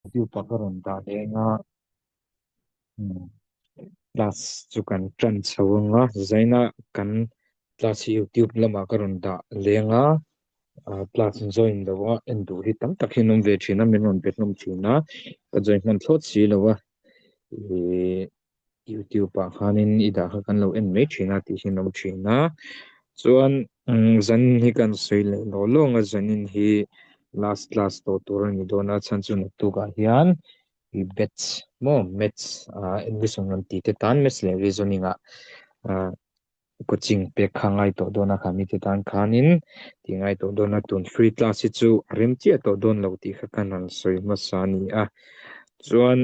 YouTube ah ka rawn dah leng a, class chu kan tan chho ang a, zaina kan class hi YouTube lamah ka rawn dah leng a, class join lo a en duh hi tam tak hi an awm ve thin a, min rawn be hlawm thin a, ka join hman thlawt si lo a, ihh YouTube ah khanin i dah kha kan lo en mai thin a tih hi an awm thin a, chuan zanin hi kan sawi leh lawh lawh ang a, zanin hi last class tawh tur a ni dawn a, chhan chu naktukah hian i batch maw maths ah admission rawn tih te tan maths leh reasoning ah ah coaching pek kha ngai tawh dawn a kha mite tan khanin tih ngai tawh dawn a tun free class hi chu a rem chiah tawh dawn lo tih kha kan han sawi hmasa a ni a chuan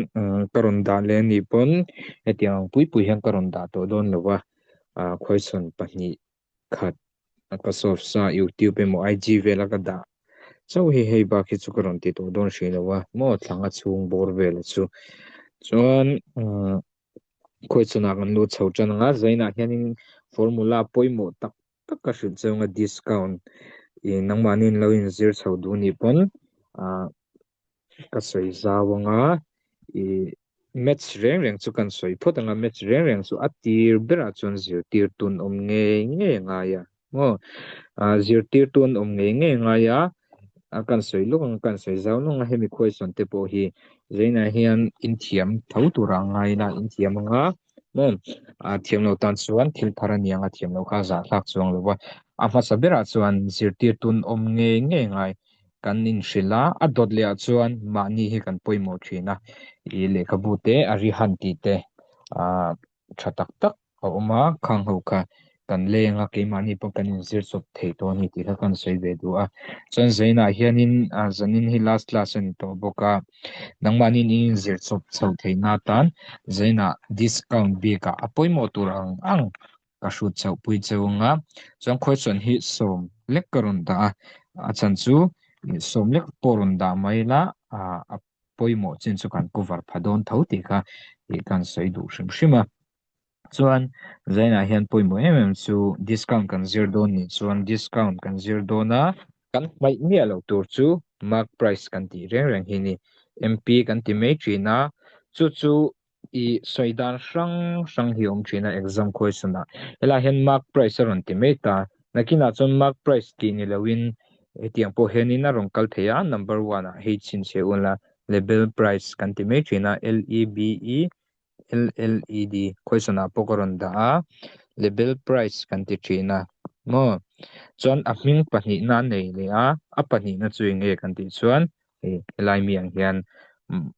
ka rawn dah leh anih pawn hetiang ang pui pui hian ka rawn dah tawh dawn lo a ah question pahnih khat a ka solve sa youtube emaw IG vela ka dah chauh hi hei bak hi chu ka rawn ti tawh dawn hrih lo a maw thlanga chhung bawr vel chu chuan Khawichhunah kan lut chho tan ang a, zainah hianin formula pawimawh tak tak ka hrilh cheu ang a, discount ih nangmahni in lo inzir chho duh nih pawn ah ka sawi zau ang a, ih maths reng reng chu kan sawi phawt ang a, maths reng reng chu a tir berah chuan zirtirtu an awm ngei ngei a ngai a. Maw ah zirtirtu an awm ngei ngei ngai a, a kan sawi lawk ang kan sawi zau lawk ang a hemi question te pawh hi zainah hian inthiam tho tura a ngai ila inthiam ang a maw ah thiam lo tan chuan thil thar a ni ang a thiam loh kha a zahthlak chuang lo va a hmasa berah chuan zirtirtu an awm ngei ngei ngai kan inhrilh a a dawt leh ah chuan mahni hi kan pawimawh thin a ih lehkhabu te a ri han tih te ah tha tak tak a awm a, khang ho kha kan leng a, keimahni pawh kan inzir chawp thei tawh a ni tih kha kan sawi ve duh a. Chuan Zainah hianin ah zanin hi last class a ni tawh bawk a, nangmahniin in inzir chawp chhoh theihna atan Zainah discount bikah a pawimawh tur ang ang ka hrut chhoh pui cheu ang a, chuan question hi sawm lek ka rawn dah a, a chhan chu sawm lek pawh rawn dah mai ila ah a pawimawh chin chu kan cover pha dawn tho tih kha ih kan sawi duh hrim hrim a. Chuan zainah hian pawimawh em em chu discount kan zir dawn nih chuan discount kan zir dawn a, kan hmaih miah loh tur chu mark price kan tih reng reng hi ni. MP kan ti mai thin a, chu chu ih sawi dan hrang hrang hi a awm thin a exam question ah. Helaiah hian mark price a rawn ti mai ta, nakinah chuan mark price tih ni loin Hetiang pawh hianin a rawn kal thei a, number one ah hei chhinchhiah un la, label price kan ti mai thin a, L-E-B-E-L-L-E-D question ah pawh ka rawn dah a, label price kan ti thin a maw? Chuan a hming pahnihna a nei leh a, a pahnihna chu eng nge kan tih chuan hei helai mi ang hian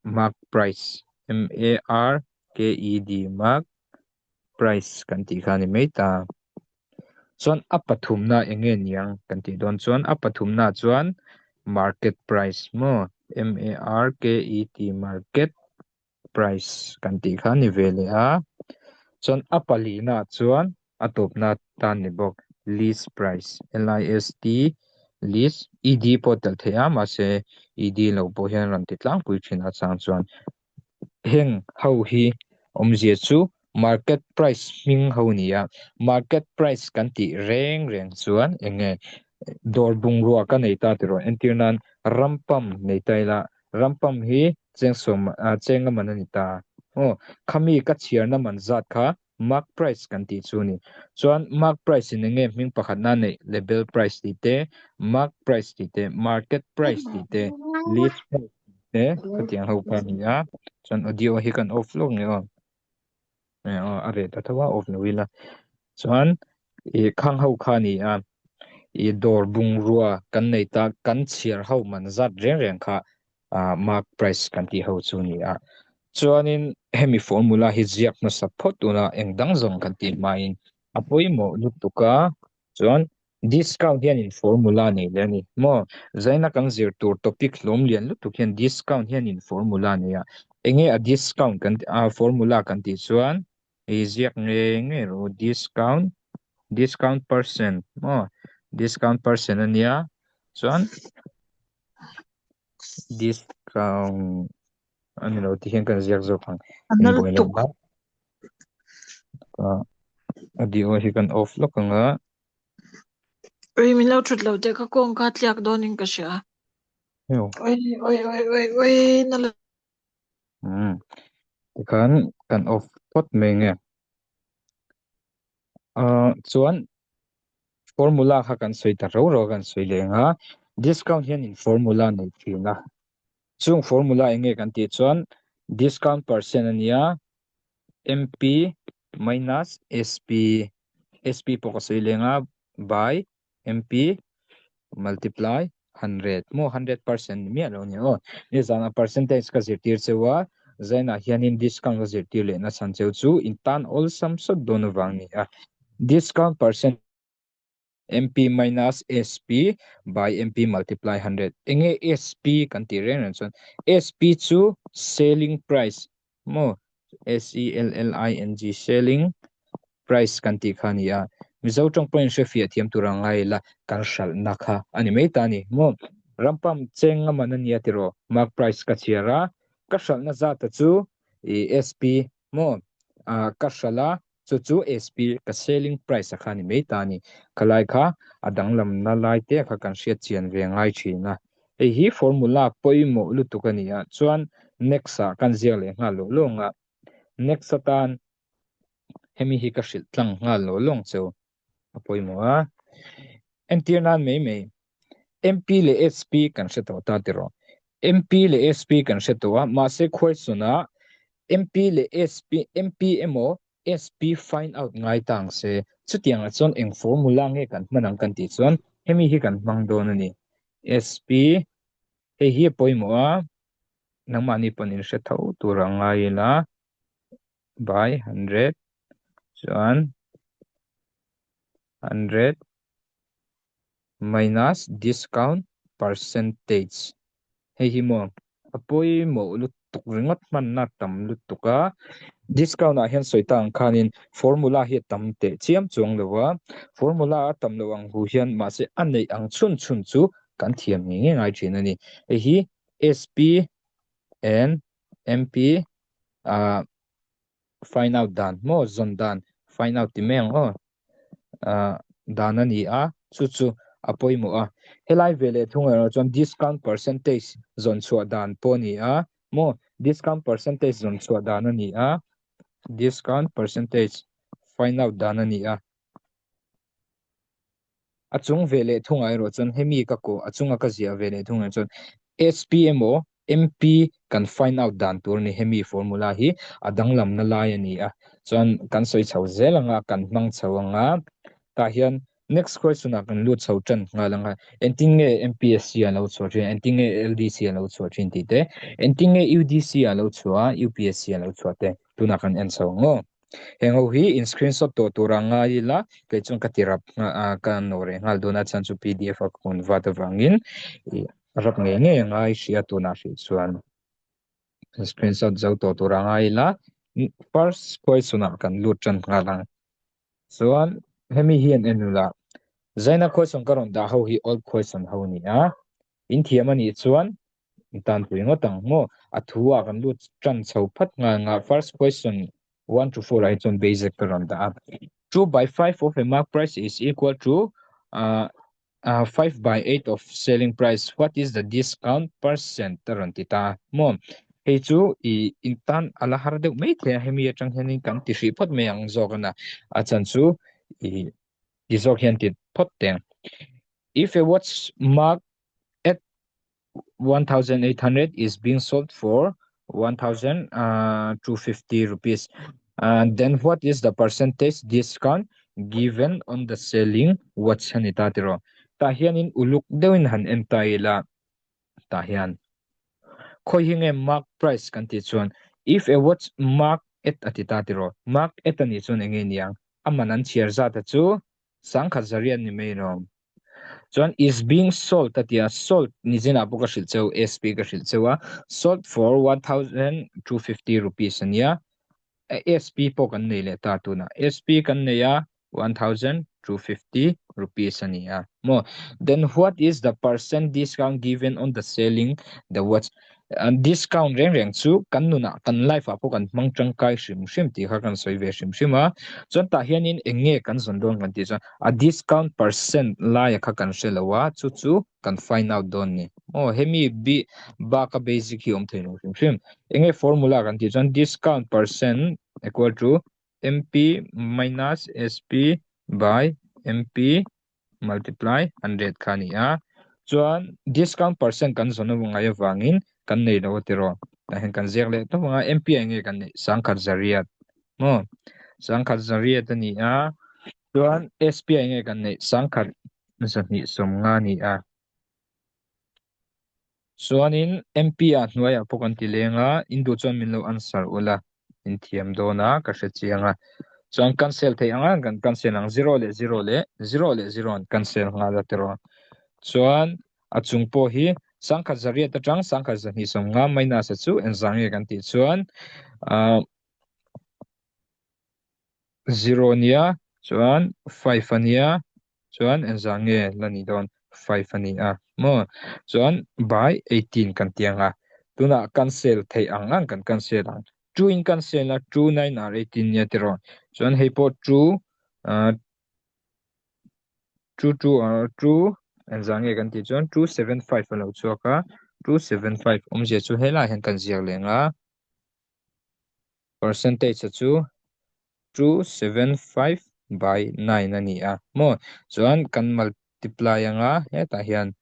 mark price, M-A-R-K-E-D, mark price kan tih kha a ni mai ta. Chuan a pathumna eng nge niang kan tih dawn chuan a pathumna chuan market price maw M A R K E T market price kan tih kha a ni ve leh a. Chuan a palihna chuan a tawpna tan ni bawk list price L I S T list E D pawh telh theih a mahse E D lo pawh hian rawn ti tlangpui thin a chang chuan Heng ho hi awmzia chu market price hming ho a ni a, market price kan tih reng reng chuan eng nge dawr bungrua ka nei ta tiraw entir nan ram pump nei ta ila ram pump hi cheng sawm ah cheng a man a ni ta aw khami ka chhiarna man zat kha Mark price kan tih chu a ni. Chuan mark price in enge hming pakhatna neih label price tih te, mark price tih te, market price tih te, list price tih te khatiang ho kha a ni a. Chuan audio hi kan off lawk nge aw. Eh aw a reh ta tho a off lo ila. Chuan ih khang ho kha a ni a. Ih dawr bungrua kan nei ta kan chhiar ho man zat reng reng kha ah mark price kan tih ho chu a ni a. Chuanin hemi formula hi ziak hmasa phawt tuna eng dang zawng kan tih hmain a pawimawh lutuk a, chuan discount hianin formula nei leh a ni maw? Zaina kan zir tur topic hlawm lian lutuk hian discount hianin formula nei a, enge a discount kan a formula kan tih chuan hei ziak ngei ngei rawh u discount discount percent maw discount percent a nia chuan discount a ni lo ti hian kan ziak zawk ang A in nal buai tuk. lo a audio hi kan off lawk ang a. Oi min lo thut lo teh ka kawng ka tliak dawn in ka hria. Heo. Oi oi oi oi oi na. Umm tikhan kan off phawt mai nge. Ahh chuan formula kha kan sawi ta rau rau a kan sawi leh ang a, discount hian in formula nei thin a, chung formula eng nge kan tih chuan discount percent a nia MP minus SP, SP pawh ka sawi leng a by MP multiply 100 maw 100% ni miah lo a ni aw. Nizan a percentage ka zirtir cheu a, zainah hianin discount ka zirtir leh nachhan cheu chu in tan awlsam sawt dawn avang a ni a. Discount percent MP minus SP by MP multiply 100 enge SP kan tih reng reng chuan SP chu selling price maw S-E-L-L-I-N-G selling price kan tih kha a ni a, Mizo tawng pawhin hre fiah thiam tur ang ngai ila kan hralhna kha a ni mai ta a ni maw? Rampam cheng a man a nia tiraw mark price ka chhiar a, ka hralhna zata chu i SP maw ka hralh a, chu chu SP ka selling price a kha a ni mai ta a ni. Khalai kha a danglamna lai te kha kan hriat chian ve ngai thin a, hei hi formula pawimawh lutuk a ni a, chuan next ah kan ziak leh nghal lo lawng a, next atan hemi hi ka hrilh tlang nghal lo lawng cheu a pawimawh a. Entir nan mai mai MP leh SP kan hre tawh ta tiraw. MP leh SP kan hre tawh a, mahse question ah MP leh SP MP emaw SP find out ngai ta ang se. Chutiang ah chuan eng formula nge kan hman ang kan tih chuan hemi hi kan hmang dawn a ni. SP hei hi a pawimawh a, nangmahni pawn in hre tho tur ang ngai ila by 100 chuan 100 minus discount percentage hei hi maw a pawimawh lutuk ringawt hmanna tam lutuk a discount ah hian sawi ta ang khanin formula hi a tam teh chiam chuang lo a formula a tam loh ang hu hian mahse a neih ang chhun chhun chu kan thiam ngei ngei ngai thin a ni hei hi SP and MP ah find out dan maw zawn dan find out ti mai ang aw ah dan a ni a chu chu a pawimawh a helai ve leh thung erawh chuan discount percentage zawn chhuah dan pawh a ni a maw discount percentage zawn chhuah dan a ni a discount percentage find out dan a ni a. A chung ve leh thungah erawh chuan hemi ka kawh a chunga ka ziah ve leh thungah chuan SP emaw MP kan find out dan tur a ni hemi formula hi a danglamna lai a ni a chuan kan sawi chho zel anga kan hmang chho anga tah hian next question ah kan lut chho tan nghal anga engtin nge MPSC a lo chhuah thin engtin nge LDC a lo chhuah thin tih te engtin nge UDC a lo chhuah a UPSC a lo chhuah te tunah kan en chho ang aw. Heng ho hi in screenshot tawh tur a ngai ila kei chuan ka ti rap ka nawh reh nghal dawn a chhan chu pdf a ka convert avangin ih rap ngei ngei a ngai hria tunah hrih chuan screenshot zo tawh tur a ngai ila first question ah kan lut tan nghal ang chuan hemi hian en ula zaina question ka rawn dah ho hi old question ho a ni a in thiam a nih chuan in tan pui ngawt ang maw a thu ah kan lut tan chho phat nghal nga first question 1 to 4 ah hi chuan basic ka rawn dah a 2 by 5 of a mark price is equal to 5 by 8 of selling price. What is the discount percent a rawn ti ta maw hei chu i in tan a la har deuh mai thei a hemi atang hianin kan ti hrih phawt mai ang zawk a na a chan chu i ti zawk hian ti phawt teng. If a watch mark at 1800 is being sold for 1250 rupees, and then what is the percentage discount given on the selling watch ani ta tiro tah hianin uluk deuhin han en ta ila tah hian khawi hi nge mark price kan tih chuan if a watch mark at ati ta tiro mark at ani chuan enge niang a man an chhiar zat a chu sangkhat zariat ni mai lawm. Chuan is being sold a tia sold nizinah pawh ka hrilh cheu SP ka hrilh cheu a sold for 1250 rupees a nia SP pawh kan nei leh ta tunah SP kan nei a 1250 rupees a ni a maw then what is the percent discount given on the selling the watch? Discount reng reng chu kan nunah kan life ah pawh kan hmang tangkai hrim hrim tih kha kan sawi ve hrim hrim a. Chuan tah hianin eng nge kan zawn dawn kan tih chuan a discount percent laia kha kan hre lo a, chu chu kan find out dawn ni. Aw hemi bi baka basic hi awm thei lo hrim hrim. Eng nge formula kan tih chuan discount percent equal to MP minus SP by MP multiply 100 kha a ni a. Chuan discount percent kan zawn a ngai avangin kan nei lo a tiraw. Tah hian kan ziak leh tawp ang a, MP ah eng nge kan neih? Sangkhat zariat maw? Sangkhat zariat a ni a. Chuan SP ah eng nge kan neih? Sangkhat 250 a ni a. Chuanin MP ah hnuaiah pawh kan ti leng a, in duh chuan min lo answer ula, in thiam dawn a, ka hre chiang a. Chuan cancel theih ang a, kan cancel ang zero leh zero leh zero leh zero an cancel nghal a tiraw. Chuan a chung pawh hi 1,800 atang 1,250 minus a chu engzah nge kan tih chuan ah zero nia chuan five a nia chuan engzah nge la ni dawn five a ni a maw chuan by 18 kan ti ang a tunah cancel theih ang ang kan cancel ang two in cancel a two nine are 18 nia tiraw chuan hei pawh two ah two two are two engzah nge kan tih chuan 275 a lo chhuak a 275 awmzia chu helaiah hian kan ziak leh ang a. Percentage a chu 275 by 9 a ni a maw chuan kan multiply anga hetah hian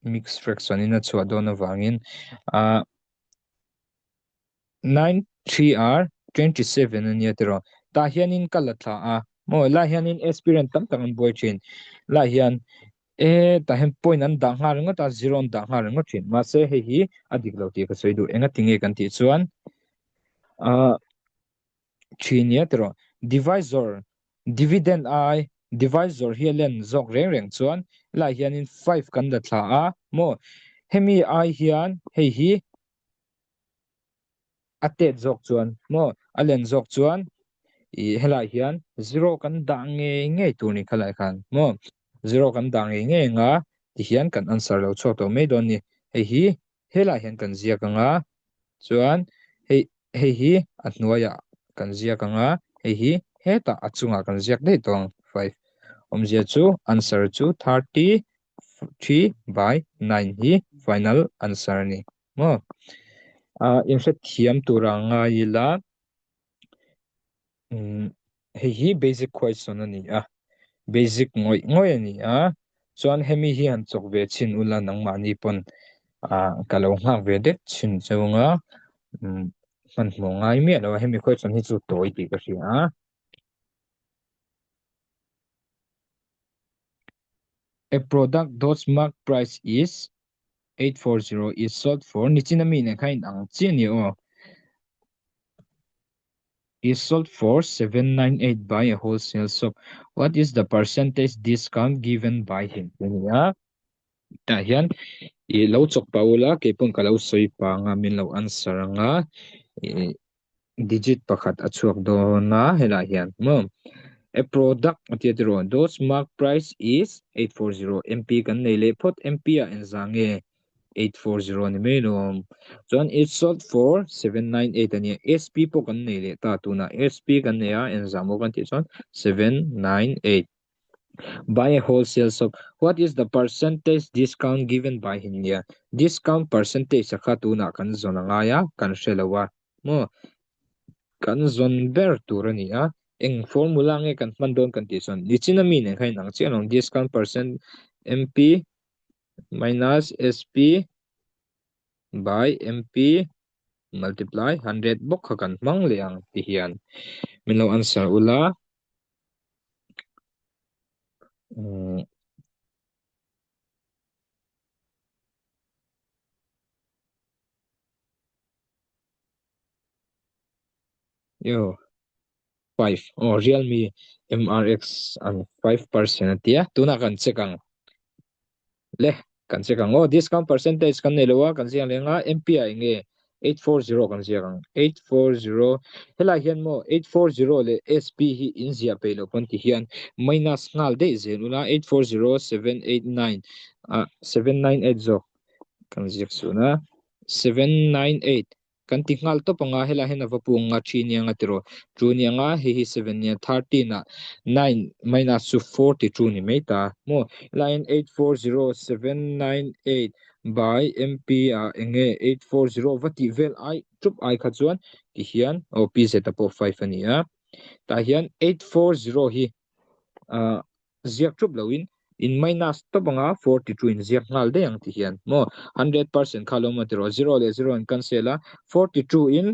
mixed fraction in a chhuah dawn avangin ah 9 3 are 27 a nia tiraw tah hianin ka la thla a maw lai hianin aspirant tam tak an buai thin lai hian E tah hian point an dah nghal ringawt a, zero an dah nghal ringawt thin. Mahse hei hi a dik lo tih ka sawi duh. Enga ti nge kan tih chuan ah thin nia tiraw divisor dividend ai divisor hi a len zawk reng reng chuan helaiah hianin five kan la thla a maw hemi ai hian hei hi a tet zawk chuan maw a len zawk chuan ih helai hian zero kan dah ngei ngei tur ni khalai khan maw zero kan dah ngei ngei anga tihian kan answer lo chhuak tawh mai dawn ni hei hi helai hian kan ziak anga chuan hei hei hi a hnuaiah kan ziak anga hei hi hetah a chungah kan ziak daih tawh ang five awmzia chu answer chu 33 by 9 hi final answer a ni. Maw? Ah, inhrethiam tura ngai ila, umm, hei hi basic question a ni a, basic ngawih ngawih a ni a, chuan hemi hi han chawk ve chhin ula nangmahni pawn ah ka lo nghak ve det chhin cheu anga, umm, hmanhmawh ngai miah lo a, hemi question hi chu tawi tih ka hria a. A product dot mark price is 840 is sold for nichin ami nen khan inang chiah a ni aw is sold for 798 by a wholesale shop what is the percentage discount given by him tih a ni a tah hian ih lo chawk pah ula keipawn ka lo sawi pah anga min lo answer anga ih digit pakhat a chhuak dawn a helaiah hian maw a product a tia tiraw those mark price is 840 mp kan nei leh phawt mp ah engzah nge 840 a ni mai lawm chuan it's sold for 798 a nia sp pawh kan nei leh ta tunah sp kan nei a engzah maw kan tih chuan 798 by a wholesale shop what is the percentage discount given by him nia discount percentage a kha tunah kan zawn a ngai a kan hre lo a maw kan zawn ber tur a ni a eng formula nge kan hman dawn kan tih chuan nichin ami nen khan inang chiah lo discount percent mp minus sp by mp multiply 100 bawk kha kan hmang leh ang ti hian min lo answer ula umm Yo five aw Realme MRX ang 5% a tia tunah kan check ang le kan check ang aw discount percentage kan nei lo a kan ziak leh anga MPI nge 840 kan ziak ang 840 helai hian maw 840 leh SP hi in ziah peih loh pawn ti hian minus nghal daih zel ula 840789 ah 798 zawk kan ziak suh na. 798 kan ti nghal tawp anga helai hian a va pu anga three nia nga tiraw two nia nga hei hi seven nia thirteen ah nine minus chu 42 ni mai ta maw helai hian 840798 by mp ah enge 840 va tih vel ai chup ai kha chuan ti hian aw pz a pawh 5 a ni a tah hian 840 hi ah ziak chup loin in minus tawp anga 42 in ziak nghal daih ang ti hian maw 100% kha lo maw tiraw 0 leh 0 in cancel a 42 in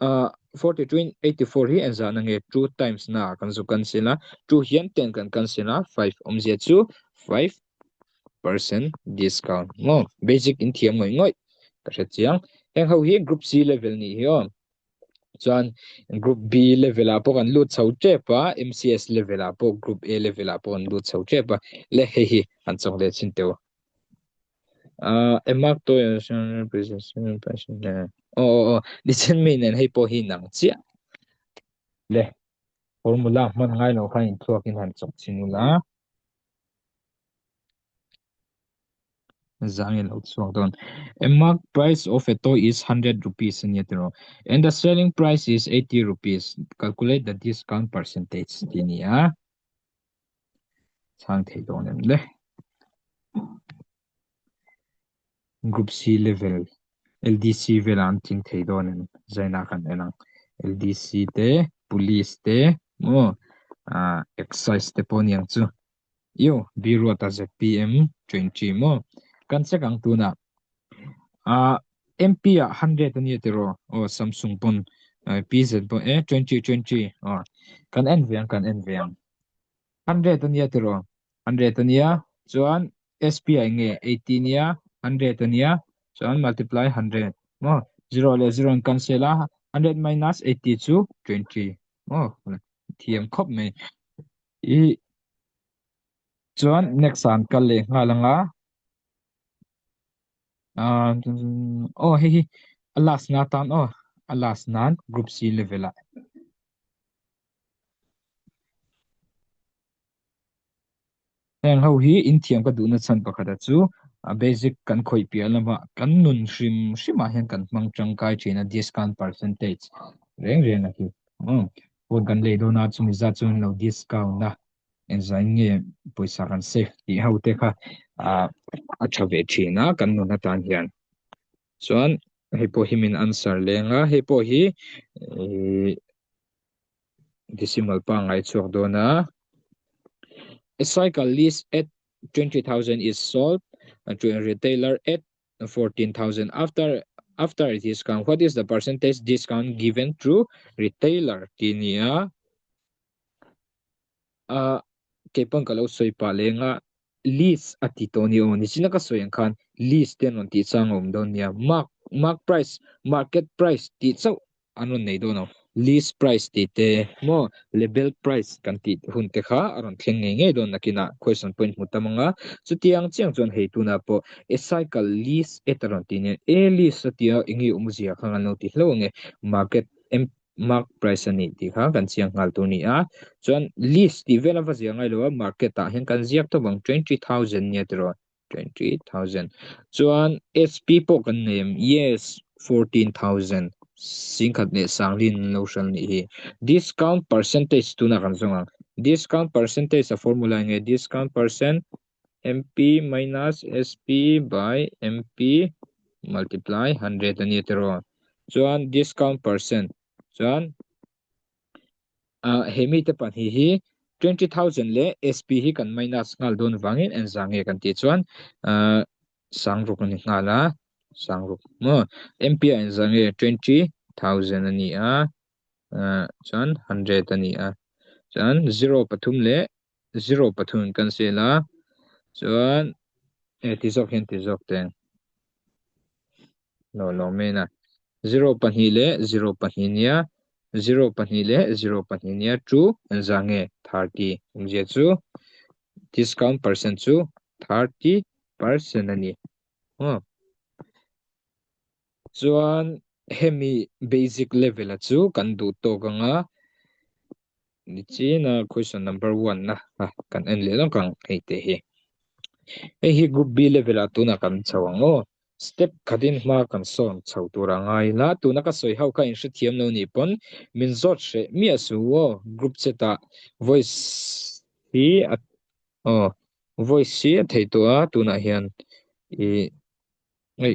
ah 42 in 84 hi engzah na nge 2 times na ah kan zu cancel a 2 hian 10 kan cancel a 5 awmzia chu 5 percent discount maw basic in thiam ngawih ngawih ka hre chiang heng ho hi group C level nih hi aw chuan group B level ah pawh kan lut chho tep a MCS level ah pawh group A level ah pawh kan lut chho tep a le hei hi han chawk leh chin teu ah emak to aw aw aw nichin mi nen hei pawh hi nang chiah le formula hman ngai lo khan inthuak in han chawk chin ula Zang in lo chhuak dawn. A mark price of a toy is 100 rupees ania tiraw. And the selling price is 80 rupees. Calculate the discount percentage ti ni a. Chhang thei dawn em le. Group C level LDC vela an tling thei dawn em zaina kan en ang. LDC te, police te, maw ah excise te pawh niang chu. Io, Biruata ZPM 20 maw? Kan check ang tunah. Ah, MP ah 100 ania tiraw? Aw, Samsung pawn PZ pawn e 20 20 aw. Kan en ve ang kan en ve ang. 100 ania tiraw? 100 ania chuan SP ah eng nge 80 ania 100 ania chuan multiply 100 maw? 0 leh 0 in cancel a 100 minus 80 chu 20 maw? Thiam khawp mai. I chuan next ah an kal leh nghal anga ah aw hei hi a last na tan aw a last nan group C level ah heng ho hi in thiam ka duhna chhan pakhat a chu a basic kan khawih piah lamah kan nun hrim hrimah hian kan hmang tangkai thin a discount percentage reng reng a hi Phone kan lei dawn a, chumi zat chuan lo discount a, engzah nge pawisa kan save tih ho te kha ah a tha ve thin a kan nun atan hian. Chuan hei pawh hi min answer leng a, hei pawh hi ihh decimal pangngai chhuak dawn a. A cycle list at 20,000 is sold to a retailer at 14,000 after after a discount what is the percentage discount given to retailer ti nia a keipawn ka lo sawi pah leng a list a ti tawh ni aw nichina ka sawi ang khan list te an rawn tih chang a awm dawn nia mark mark price market price tih chauh an rawn nei dawn lo. List price tih te maw label price kan tih hun te kha a rawn thleng ngei ngei dawn nakinah question pawhin hmu tam ang a. Chutiang chiang chuan hei tunah pawh a cycle list et a rawn tih nen a list a tia eng nge awmzia kha kan lo ti hlauh ang e. Market mark price a nih tih kha kan chiang nghal tur a ni a. Chuan list tih vel a va zia ngai lo a market ah hian kan ziak tawp ang 20,000 nia tiraw. 20,000 chuan SP pawh kan nei em yes 14,000 singkhat leh sanglin an lo hral nih hi discount percentage tunah kan zawng ang discount percentage a formula enge discount percent MP minus SP by MP multiply 100 ania tiraw chuan discount percent chuan Ah he mite pahnih hi 20,000 leh SP hi kan minus nghal dawn vangin engzah nge kan tih chuan ah sangruk a ni nghal a sangruk maw MP ah engzah nge 20,000 a ni a ah chuan 100 a ni a chuan zero pathum leh zero pathum in cancel a chuan e ti zawk hian ti zawk teng. Lo lo main a. Zero pahnih leh zero pahnih nia, zero pahnih leh zero pahnih nia chu engzah nge 30 awmzia chu discount percent chu 30% a ni. Aw. Chuan hemi basic level a chu kan duh tawk anga Nichina question number one na kha kan en leh lawk ang hei te hi. Hei hi group B level ah tunah kan chho ang aw. Step khatin hma kan sawn chho tur a ngai la, tuna ka sawi ho kha in hrethiam lo nih pawn min zawt hreh miah suh u aw, group chat ah voice hi a aw voice hi a theih tawh a tunah hian ih hei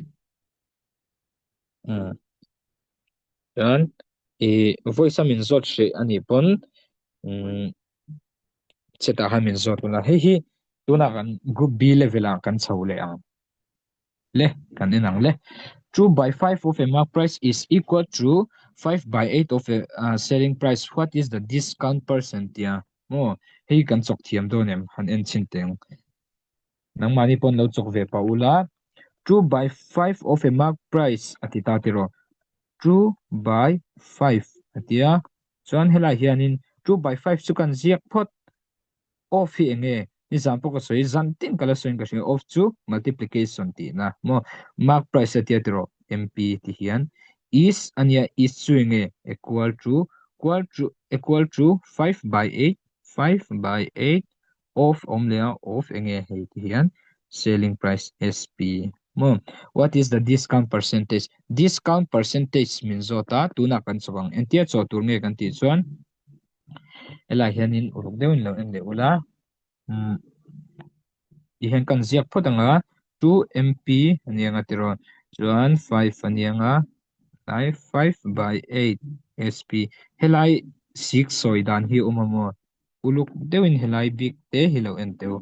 umm chuan ih voice a min zawt hreh a nih pawn umm chat ah khan min zawt ula hei hi tunah kan group B level ah kan chho leh ang. Le, kan en ang le. 2 by 5 of a mark price is equal to 5 by 8 of a uh, selling price. What is the discount percent tia? Mo, hei kan chok thiam dawn em han en chin teng. Nangmahni pawn lo chok ve pa ula. 2 by 5 of a mark price ati ta tiro. 2 by 5 atia. Chuan helai hianin 2 by 5 chu kan ziak phawt. Off hi eng nge? Nizan pawh ka sawi, zan tin ka la sawiin ka hria, off chu multiplication tihna maw? Mark price a tia tiraw? MP ti hian is a nia, is chu eng nge? Equal to, equal to, equal to 5 by 8, 5 by 8 off awm leh a, off eng nge hei ti hian selling price SP maw? What is the discount percentage? Discount percentage min zawt a, tunah kan chawk ang. Engtia chaw tur nge kan tih chuan Helai hianin uluk deuhin lo en leh ula umm ti hian kan ziak phawt ang a 2mp a ni ang a tiraw chuan 5 a ni ang a tlai 5 by 8 sp helai sik sawi dan hi a awm a maw uluk deuhin helai bik te hi lo en teh u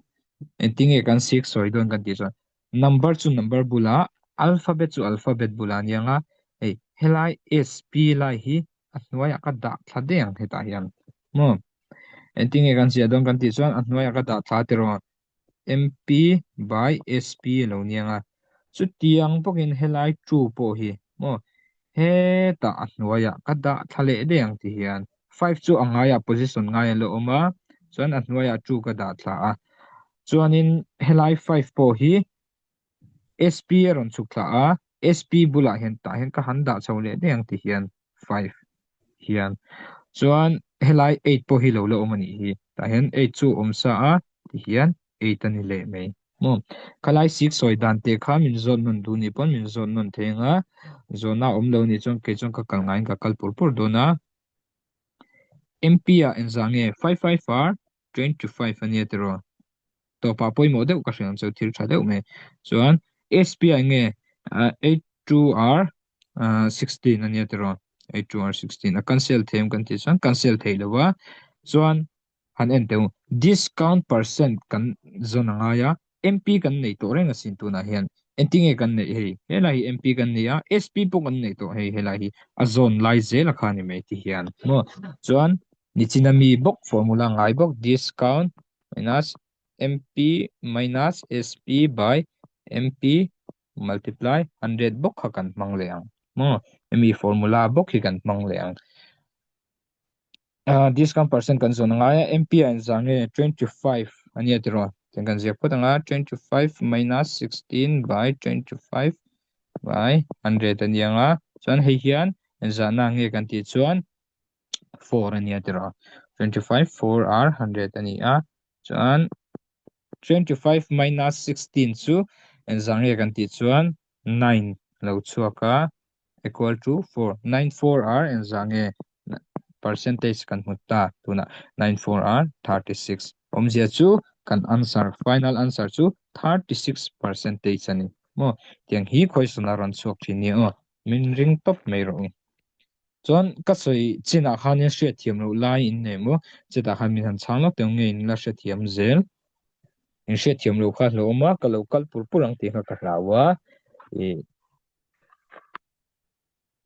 engtinge kan sik sawi dawn kan tih chuan number chu number bulah alphabet chu alphabet bulah a ni ang a hei helai sp lai hi a hnuaiah ka dah thla daih ang hetah hian maw engtin nge kan ziah dawn kan tih chuan a hnuaiah ka dah thla tiraw mp by sp a lo niang a chutiang bawkin helai two pawh hi maw hetah a hnuaiah ka dah thla leh daih ang ti hian five chu a ngaiah position ngai a la awm a chuan a hnuaiah two ka dah thla a chuanin helai five pawh hi SP a rawn chhuk thla a, SP bulah hian tah hian ka han dah chho leh daih ang ti hian five hian chuan helai eight pawh hi lo la awm a nih hi tah hian eight chu awm sa a ti hian eight a ni leh mai maw khalai sik sawi dan te kha min zawt nawn duh nih pawn min zawt nawn thei ang a zawhna awm lo nih chuan kei chuan ka kal ngaiin ka kal pur pur dawn a MP ah engzah nge five five r 25 a nia tiraw tawpah pawimawh deuh ka hria ang chu thil tha deuh mai chuan SPI nge 82R 16 a nia tiraw 82R 16 a cancel thei kan tih chuan cancel thei lo a chuan han en teh u discount percent kan zawn a ngai a MP kan nei tawh reng asin tunah hian engtinge kan neih hei helai hi MP kan nei a SP pawh kan nei tawh hei helai hi a zawn lai zel a kha ni mai ti hian maw chuan nichina mi bawk formula ngai bawk discount minus MP minus SP by MP multiply 100 bawk kha kan hmang leh ang maw hemi formula bawk hi kan hmang leh ang uh, discount percent kan zawn angai a MP a inzah nge 25 ania tiraw chuan kan ziak phawt anga 25 minus 16 by 25 by 100 ania anga chuan hei hian inzahna nge kan tih chuan 4 ania tiraw 25 4 r 100 ani a chuan 25 minus 16 chu engzah nge kan tih chuan 9 lo chhuak a equal to 4 9 4 r engzah nge percentage kan hmu ta tunah 9 4 r 36 awmzia chu kan answer final answer chu 36 percentage ani maw tiang hi question a rawn chhuak thin nia aw min ring tawp mai rawh u Chuan ka sawi chinah khanin hriatthiam loh lai in nei maw? Chetah khan min han chhang lawk teh ang nge in la hrethiam zel. In hriatthiam loh kha hlauhawm a, ka lo kal pur pur ang tih kha ka hlau a. Ih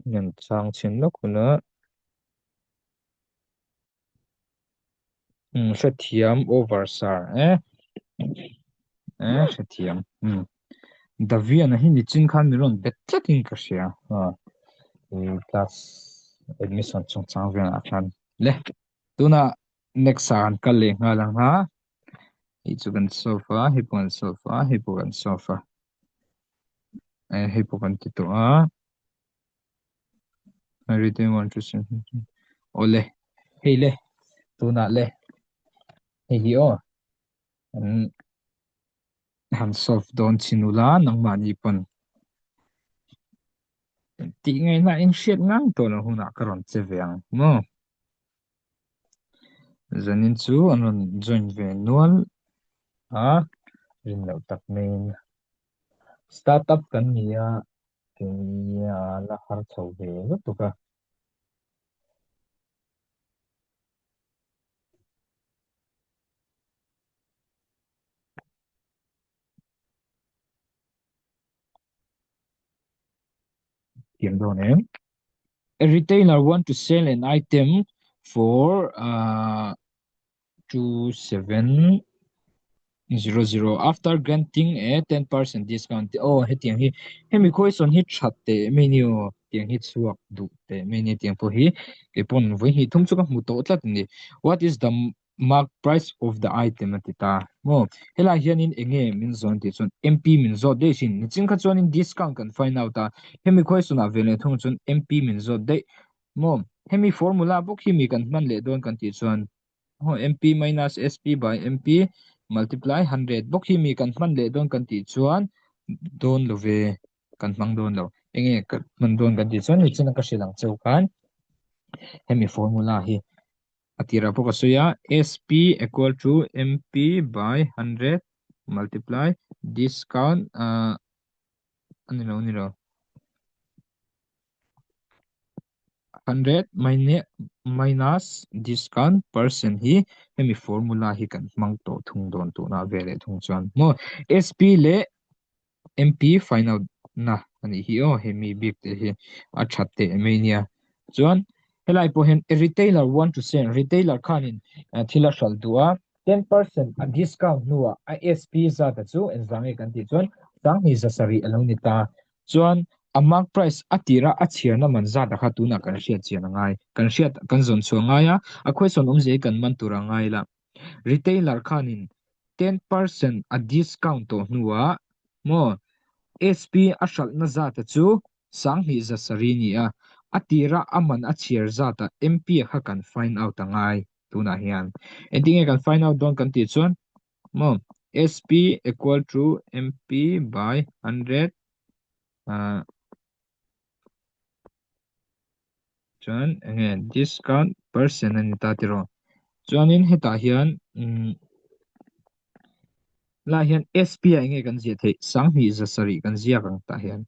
min han chhang chhin lawk hun a. Um hrethiam over sir eh eh hrethiam um Davian a hi nichin khan min rawn bet tlat in ka hria a class admission chungchang velah khan le tuna next ah kan kal leh nghal ang ha hei chu kan solve a hei pawh kan solve a hei pawh kan solve a eh hei pawh kan ti tawh a. Awle hei le tunah le hei hi aw an han solve dawn chin ula nangmahni pawn. Tih ngaihna in hriat ngang tawh loh hunah ka rawn che ve ang maw? Zanin chu an rawn join ve nual a, rin loh tak maiin startup kan ni a, kei a la har chho ve lutuk a. Thiam dawn em? A retailer want to sell an item for uh, 2700 after granting a 10% discount. Oh, hetiang hi hemi question hi that teh mai ni aw. Tiang hi chhuak duh teh mai ni tiang pawh hi kei pawn vawi hnih thum chu ka hmu tawh tlat a ni. What is the mark price of the item a ti ta maw helai hianin enge min zawn tih chuan MP min zawt daih thin nichin kha chuanin discount kan find out a hemi question ah ve leh thung chuan MP min zawt daih maw hemi formula bawk hi mi kan hman leh dawn kan tih chuan maw MP minus SP by MP multiply 100 bawk hi mi kan hman leh dawn kan tih chuan dawn lo ve kan hmang dawn lo enge kan hman dawn kan tih chuan nichin a ka hrilh ang cheu khan hemi formula hi A tirah pawh ka sawi a, SP equal to MP by 100 multiply discount ah a ni lo a ni lo 100 minus discount percent hi hemi formula hi kan hmang tawh thung dawn tunah ve leh thung chuan maw SP leh MP final na a nih hi aw hemi bik te hi a that teh mai nia chuan helai pawh hian a retailer want to sell retailer khanin thil a hralh duh a 10% a discount hnuah a SP zat a chu engzah nge kan tih chuan sanghnih za sarih a lo ni ta chuan a mark price a tira a chhiarna man zat a kha tunah kan hriat chian a ngai kan hriat kan zawn chhuah ngai a a question awmzia hi kan man tur a ngai la. Retailer khanin 10% a discount tawh hnuah maw SP a hralhna zata chu sanghnih za sarih ni a, a tira a man a chhiar zata MP a kha kan find out a ngai tunah hian. Engtinge kan find out dawn kan tih chuan maw SP equal to MP by 100 ah Chuan enge discount percent a ni ta tiraw. Chuanin hetah hian umm lai hian SP ah enge kan ziah theih sanghnih za sarih kan ziak ang tah hian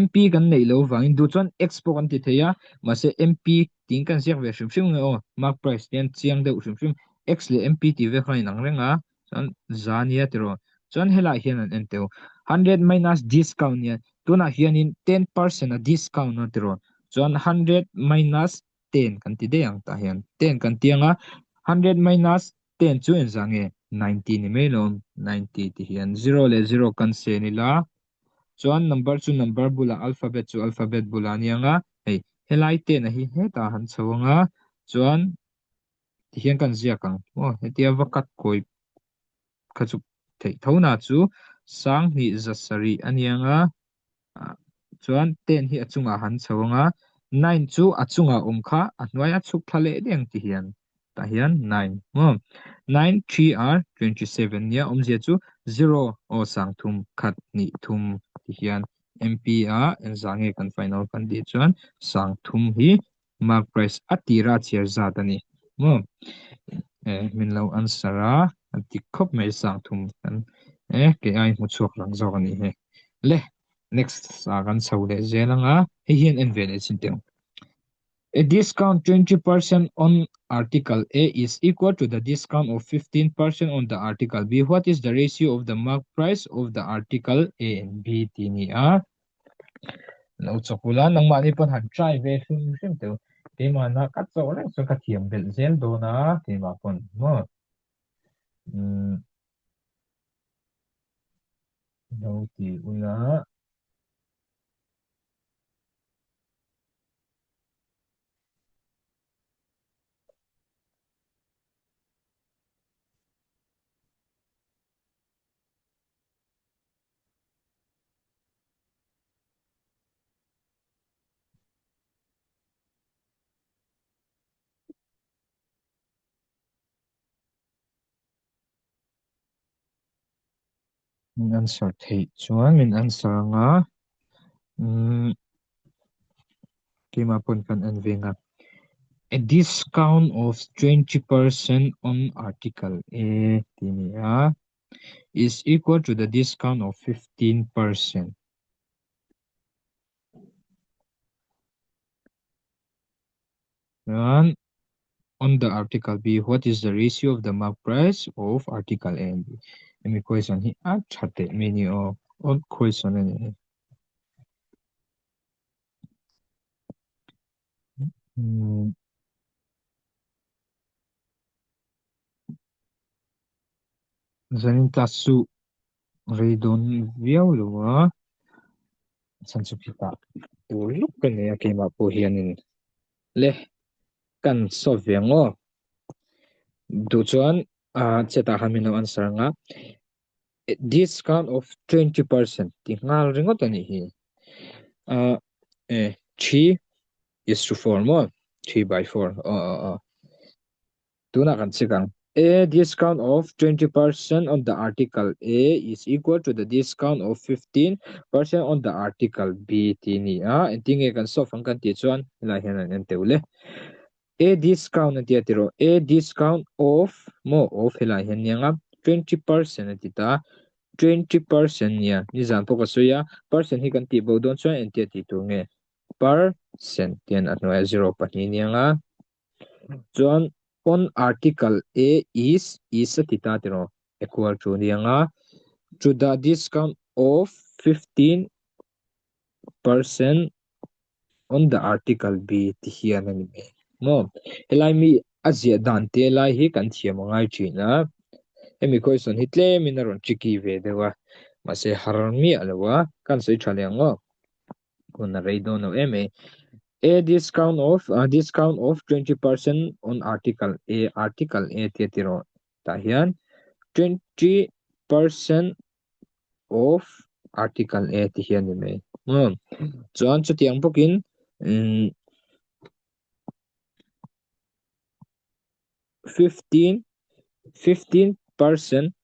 MP kan neih loh vangin duh chuan X pawh kan ti thei a mahse MP tiin kan ziak ve hrim hrim nge aw mark price te hian chiang deuh hrim hrim X leh MP tih vel khan a inang reng a chuan za nia tiraw chuan helai hian an en teuh 100 minus discount nia tunah hianin 10% a discount a tiraw chuan 100 minus 10 kan ti daih ang tah hian 10 kan ti anga 100 minus 10 chu engzah nge 90 ni mai lawm 90 ti hian 0 leh 0 kan sen ila chuan number chu number bulah alphabet chu alphabet bulah a ni anga hei helai 10 a hi hetah han chho anga chuan Ti hian kan ziak ang. Aw, hetia va cut kawi kha chu theih tho na chu sanghnih za sarih a ni ang a, chuan ten hi a chungah han chho ang a, nine chu a chungah awm kha a hnuai a chhuk thla leh daih ang ti hian tah hian nine maw nine three are 27 nia awmzia chu zero aw sangthum khat hnih thum ti hian MP a engzah nge kan final kan tih chuan sangthum hi Mark price a tira a chhiar zat a ni maw? Eh, min lo answer a, a dik khawp mai sang thum kan eh kei ai hmu chhuak lang zawk a ni hei. Le, next ah kan chho leh zel anga, hei hian en ve leh chin teh ang. A discount 20% on article A is equal to the discount of 15% on the article B. What is the ratio of the mark price of the article A and B tih ni a? Lo chawk ula, nangmahni pawn han try ve hrim hrim teh u. Keimahna ka chawh reng chuan ka thiam belh zel dawn a, keimah pawn maw. Umm lo ti ula. Min answer theih chuan min answer anga. Umm. Keimah pawn kan en veng a. A discount of 20% on article A tih a ni a, is equal to the discount of 15%. Chuan on the article B, what is the ratio of the mark price of article A and B? Hemi question hi a tha teh mai a ni aw, odd question a ni hei. Hmm. Zanin class chu rei dawn viau lo a, chhan chu khitah tur luk ka nei a keimah pawh hianin le kan solve ve ang aw. Duh chuan ah chetah khan min lo answer ang a, discount of 20% ti nghal ringawt a nih hi. Ah e 3 is to 4 maw 3 by 4 aw aw aw. Tunah kan check ang. A discount of 20% on the article A is equal to the discount of 15% on the article B tih a ni a. Engtin nge kan solve ang kan tih chuan helai hian an en teuh le. A discount a tia tiraw? A discount of maw of helai hian nia nga 20% a ti ta. 20% nia nizan pawh ka sawi a percent hi kan tih bo dawn chuan engtia tih tur nge percent tian a hnuaiah zero pahnih nia nga. Chuan on article A is is a ti ta tiraw equal to nia nga to the discount of 15% on the article B ti hian a ni mai maw. Helai mi a ziah dan te lai hi kan thiam a ngai thin a, hemi question hi tlemin a rawn tricky ve deuh a, mahse har miah lo a, kan sawi tha leh ang aw. Hun a rei dawn lo em e. A discount of a discount of 20% on article A article A tia ti rawh tah hian 20% of article A ti hian ni mai. Hmm. Chuan chutiang bawkin um, 15 15%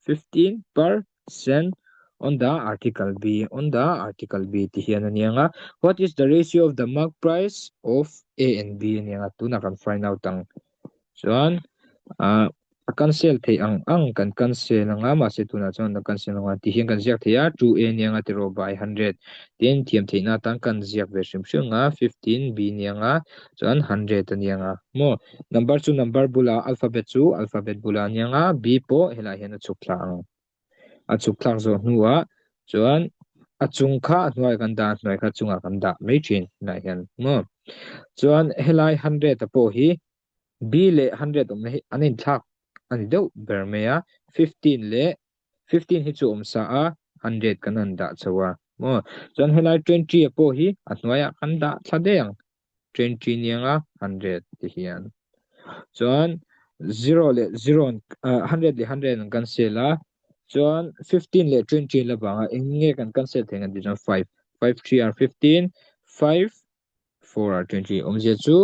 15% on the article B on the article B ti hian a ni ang a what is the ratio of the mark price of A and B a ni ang a tunah kan find out ang chuan ah a cancel theih ang ang kan cancel ang a mahse tunah chuan a cancel ang a ti hian kan ziak thei a 2A a ni ang a tiraw by 100 tin thiam theihna atan kan ziak ve hrim hrim ang a 15 B a ni ang a chuan 100 a ni ang a maw Number chu number bulah alphabet chu alphabet bulah a ni ang a, B pawh helaiah hian a chhuk thla ang. A chhuk thlak zawh hnuah chuan a chung kha a hnuaiah kan dah a, hnuai kha chungah kan dah mai thin helaiah hian maw. Chuan helai 100 a pawh hi B leh 100 awmna hi an inthlak a ni deuh ber mai a, 15 leh 15 hi chu awm sa a, 100 kan han dah chho a maw. Chuan helai 20 a pawh hi a hnuaiah kan dah thla daih ang. 20 nianga 100 ti hian chuan 0 leh 0 100 leh 100 an cancel a chuan 15 leh 20 la banga eng nge kan cancel thei ang ti chuan 5 5 3 are 15 5 4 are 20 awmzia chu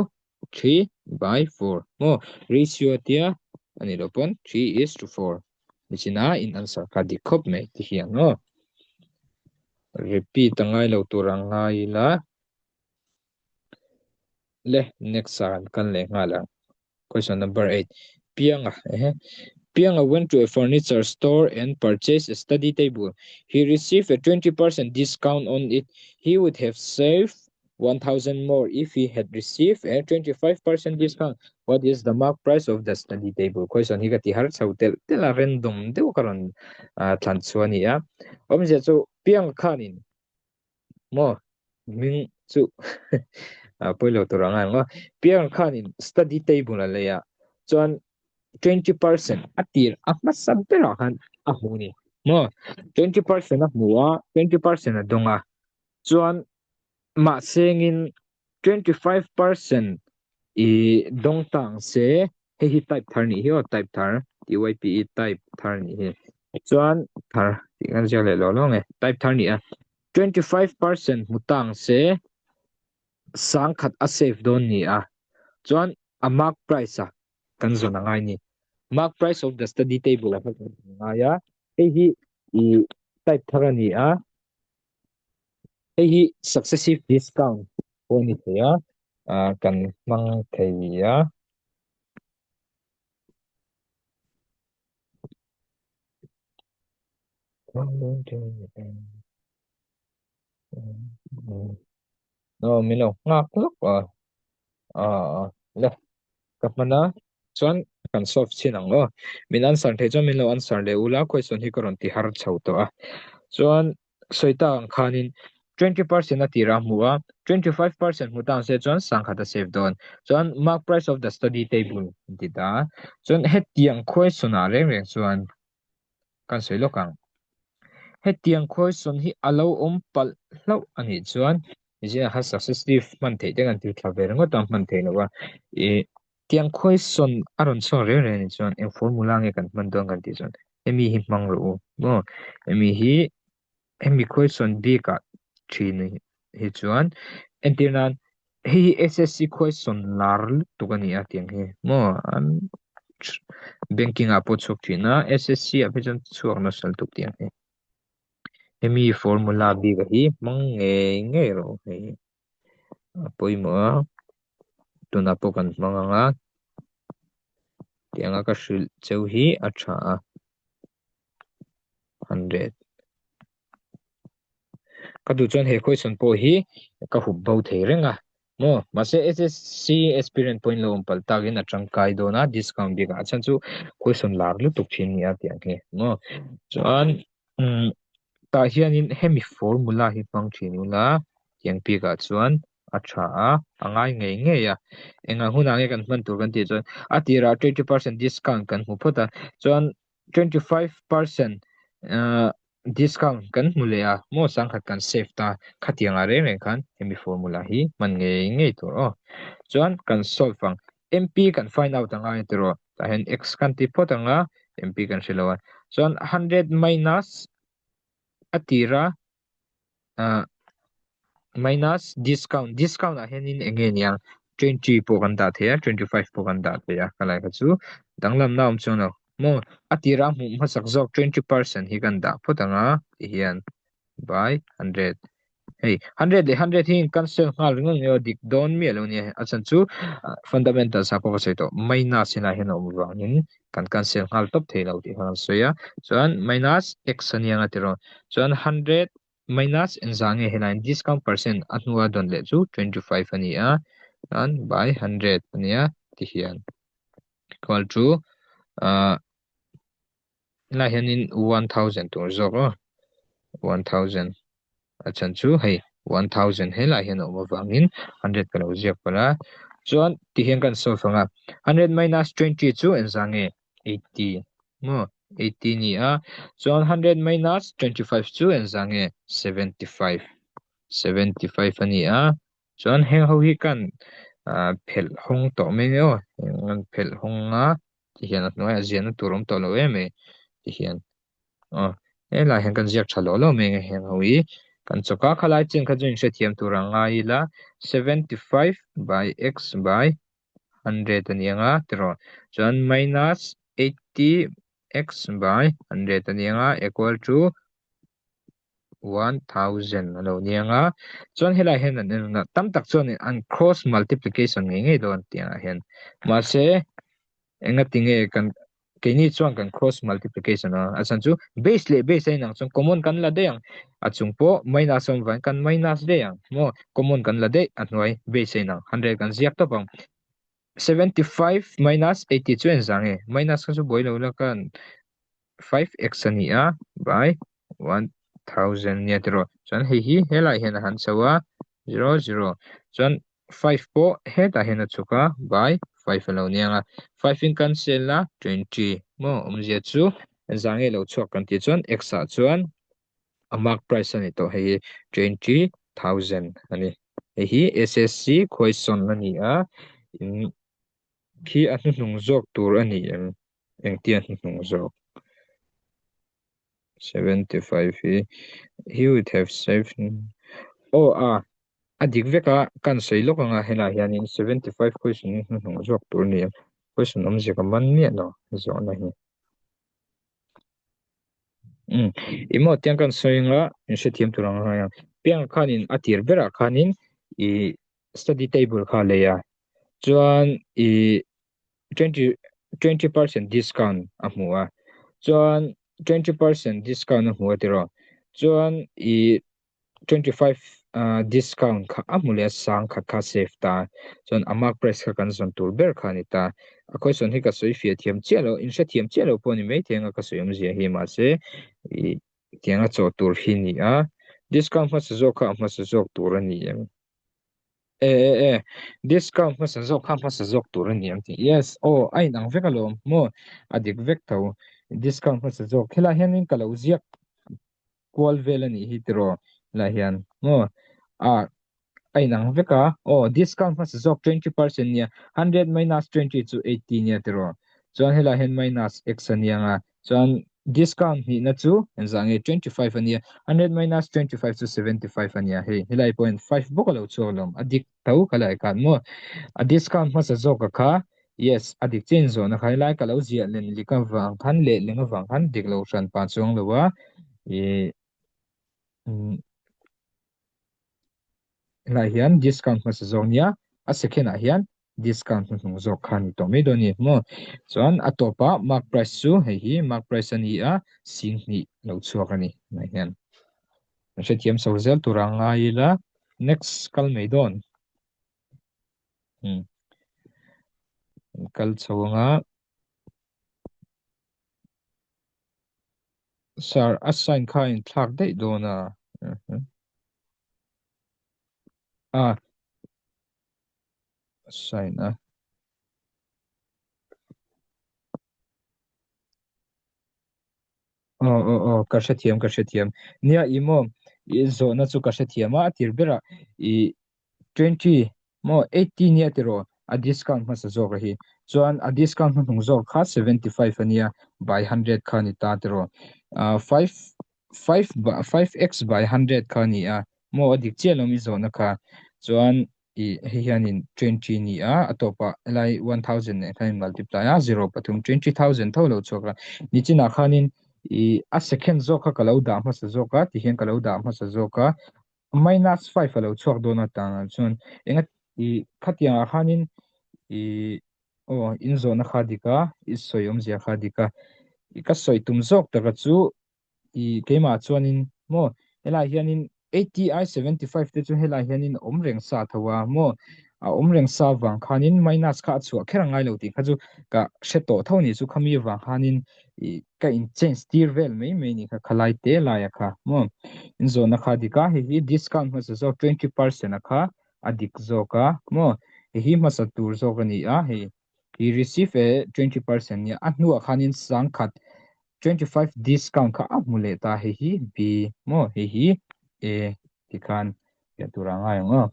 3 by 4 mo ratio tia ani lo pawn 3 is to 4 nichina in answer kha dik khawp mai ti hian no repeat angai lo tur ang ngai ila Le next ah kan kal leh nghal ang. Question number 8. Pianga ehe. Pianga went to a furniture store and purchased a study table. He received a 20% discount on it. He would have saved 1000 more if he had received a 25% discount. What is the mark price of the study table? Question hi ka ti har chho tel tel a random deuh ka rawn thlan chu a ni a. Awmzia chu Pianga khanin Maw hming chu a pawilo tur ang ang a piang khanin study table a lei a chuan 20% a tir a hmasa berah khan a hmu ni maw 20% a hmu a 20% a dawng a chuan mahsengin 25% i dawng ta ang se hei hi type thar nih hi aw type thar T-Y-P-E type thar nih hi chuan thar tih kan ziak leh lo lo nge type thar nih a 25% hmu ta ang se sangkhat a save dawn ni a chuan a mark price a kan zawn a ngai ni mark price of the study table a kan ngai a hei hi i type thar a ni a Hei hi successive discount pawh a ni thei a. Kan hmang thei a. Aw min lo nghak lawk a. Ah le ka hman a chuan kan solve chin ang aw. Min answer thei chuan min lo answer leh ula question hi ka rawn ti har chho tawh a. Chuan sawi tak ang khanin 20% a tira hmu a, 25% hmu ta ang se chuan sangkhat a save dawn. Chuan mark price of the study table an ti ta a. Chuan hetiang question ah reng reng chuan kan sawi lawk ang. Hetiang question hi a lo awm palh hlauh a nih chuan zia kha successive hman theih te kan ti thla ve ringawt a hman theih loh a. Ih tiang question a rawn chhuak reng reng a nih chuan eng formula nge kan hman dawn kan tih chuan hemi hi hmang rawh u maw hemi hi hemi question bikah thin hi chuan entir nan hei hi SSC question lar lutuk a ni a tiang hi maw an banking ah pawh chhuak thin a SSC ah phei chuan chhuak nasa lutuk tiang hi hemi formula bik a hi hmang ngei ngei rawh u hei a pawimawh a tunah pawh kan hmang ang a tiang a ka hrilh cheu hi a tha a 100 Ka duh chuan he question pawh hi ka hup bo thei reng a maw mahse SSC aspirant pawhin lo awm palh takin a tangkai dawn a discount bik ah a chhan chu question lar lutuk thin a ni a tih ang hi maw chuan umm tah hianin hemi formula hi hmang thin ula tiang bik ah chuan a tha a a ngai ngei ngei a engah hunah nge kan hman tur kan tih chuan a tirah 20% discount kan hmu phawt a chuan 25% discount kan hmu leh a maw sangkhat kan save ta khatiang ah reng reng khan hemi formula hi hman ngei ngei tur aw chuan kan solve ang MP kan find out ang a tiraw tah hian x kan ti phawt ang a MP kan hre lo a chuan 100 minus a tira ah minus discount discount ah hianin eng nge niang 20 pawh kan dah thei a 25 pawh kan dah thei a ka lai kha chu danglamna awm chuang lo maw a tira hmuh hmasak zawk 20% hi kan dah phawt ang a ti hian by 100 hei 100 leh 100 hi cancel nghal ringawt nge aw dik dawn miah lo nia a chhan chu fundamentals ah pawh ka sawi tawh minus helai hian a awm avangin kan cancel nghal tawp thei lo tih kha kan sawi a chuan minus x a nia nga tiraw chuan 100 minus engzah nge helai discount percent a hnua dawn leh chu 25 a ni a chuan by 100 a nia ti hian equal to ah helai hianin 1000 tur zawk aw 1000 a chhan chu hei 1000 helai hian a awm avangin 100 ka lo ziak palh a chuan ti hian kan solve ang a 100 minus 20 chu engzah nge 80 maw 80 ni a chuan 100 minus 25 chu engzah nge 75 75 a ni a chuan heng ho hi kan phelh hawng tawh mai nge aw heng an phelh hawng a ti hian a hnuaiah ziahna tur awm tawh lo em mai ti hian aw helai hian kan ziak tha lo lo mai nge heng ho hi kan chawk a khalai chin kha chu in hrethiam tur ang ngai ila 75 by x by 100 a ni ang a tiraw chuan minus 80 x by 100 a ni ang a equal to 1000 a lo ni ang a chuan helai hian an en a tam tak chuan an cross multiplication ngei ngei dawn tih ah hian mahse engati nge kan keini chuan kan cross multiplication a a chhan chu base leh base a inang chuan common kan la daih ang a chung pawh minus a awm vangin kan minus daih ang maw common kan la daih a hnuai base a inang 100 kan ziak tawp ang 75 minus 80 chu engzah nge minus kha chu buai lo la kan 5x a ni a by 1000 nia tiraw chuan hei hi helai hian a han chho a 0 0 chuan 5 pawh hetah hian a chhuk a by 5 a lo niang a 5 in cancel a 20 maw awmzia chu engzah nge lo chhuak kan tih chuan x ah chuan a mark price a ni tawh hei hi 20,000 a ni hei hi SSC question a ni a in khi a hnuhnung zawk tur a ni em engtia hnuhnung zawk 75 hi he would have saved oh a a dik vek a kan sawi lawk anga helai hianin 75 question hi hnuhnung zawk tur a ni em question awmzia ka man miah lo zawhna hi um emaw tiang kan sawi anga in hrethiam tur ang a piang khanin a tir berah khanin ih. Study table kha a lei a, chuan ih 20 20% discount a hmu a, chuan 20% discount a hmu a tiraw, chuan ih 25 discount kha a hmu leh a sang khat kha save ta chuan a mark price kha kan zawn tur ber kha a ni ta a question hi ka sawi fiah thiam chiah lo in hrethiam chiah lo pawh a ni maithei anga ka sawi awmzia hi mahse ih tianga chaw tur hi a ni a discount hmasa zawk kha a hmasa zawk tur a ni em e e e discount hmasa zawk kha hmasa zawk tur a ni em tih yes aw a inang vek alawm maw a dik vek tho discount hmasa zawk helai hianin ka lo ziak kual vel a nih hi tiraw lah hian maw a a inang vek a aw discount hmasa zawk 20% nia 100 minus 20 chu 80 nia tiraw chuan helai hian minus x a nia nga chuan discount hnihna chu engzah nge 25 a nia 100 minus 25 chu 75 a nia hei helai pawhin 5 bawk a lo chhuak lawm a dik tho ka lai khan maw a discount hmasa zawk a kha yes a dik chiah in zawhna kha helai ka lo ziah len lik avang khan leh leng avang khan dik lo hran pa chuang lo a ih helai hian discount hmasa zawk nia a second ah hian discount hnuhnung zawk kha a ni tawh mai dawn a ni maw chuan a tawpah mark price chu hei hi mark price a ni a sing hnih lo chhuak a ni helai hian. Kan hrethiam chho zel tur a ngai ila next kal mai dawn hmm kal chho anga sir a sign kha in thlak daih dawn a a sign a Aw aw aw ka hrethiam ka hrethiam nia i maw i zawhna chu ka hrethiam a a tir berah i 20 maw 80 nia tiraw a discount hmasa zawk a hi chuan a discount hnuhnung zawk kha 75 ania by 100 kha ni ta tiraw ah 5 5 5x by 100 kha ni a maw a dik chiah lo i zawhna kha chuan I hei hianin 20 ni a, a tawpah helai 1000 nen khan in multiply a, 0 pathum 20,000 tho lo chhuak a. Nichinah khanin i a second zawk kha ka lo dah hmasa zawk a, tihian ka lo dah hmasa zawk a, minus 5 a lo chhuak dawn a tangah chuan enga i khatiangah khanin i aw in zawhna kha dik a, i sawi awmzia kha dik a, i ka sawi tum zawk taka chu I keimah chuanin maw helai hianin 80 ai 75 te chu helai hianin a awm reng sa tho a maw a awm reng sa vang khanin minus kha a chhuah kher a ngai lo tih kha chu ka hre tawh tho ni chu khami vang khanin i ka in change tir vel mai mai ni kha khalai te laia kha maw in zawhna kha dik a hei hi discount hmasa zawk 20% a kha a dik zawk a maw hei hi hmasa tur zawk a ni a hei he receive a 20% nia a hnuah khanin sangkhat 25 discount kha a hmu leh ta hei hi B maw hei hi A tikhan piah tur a ngai ang aw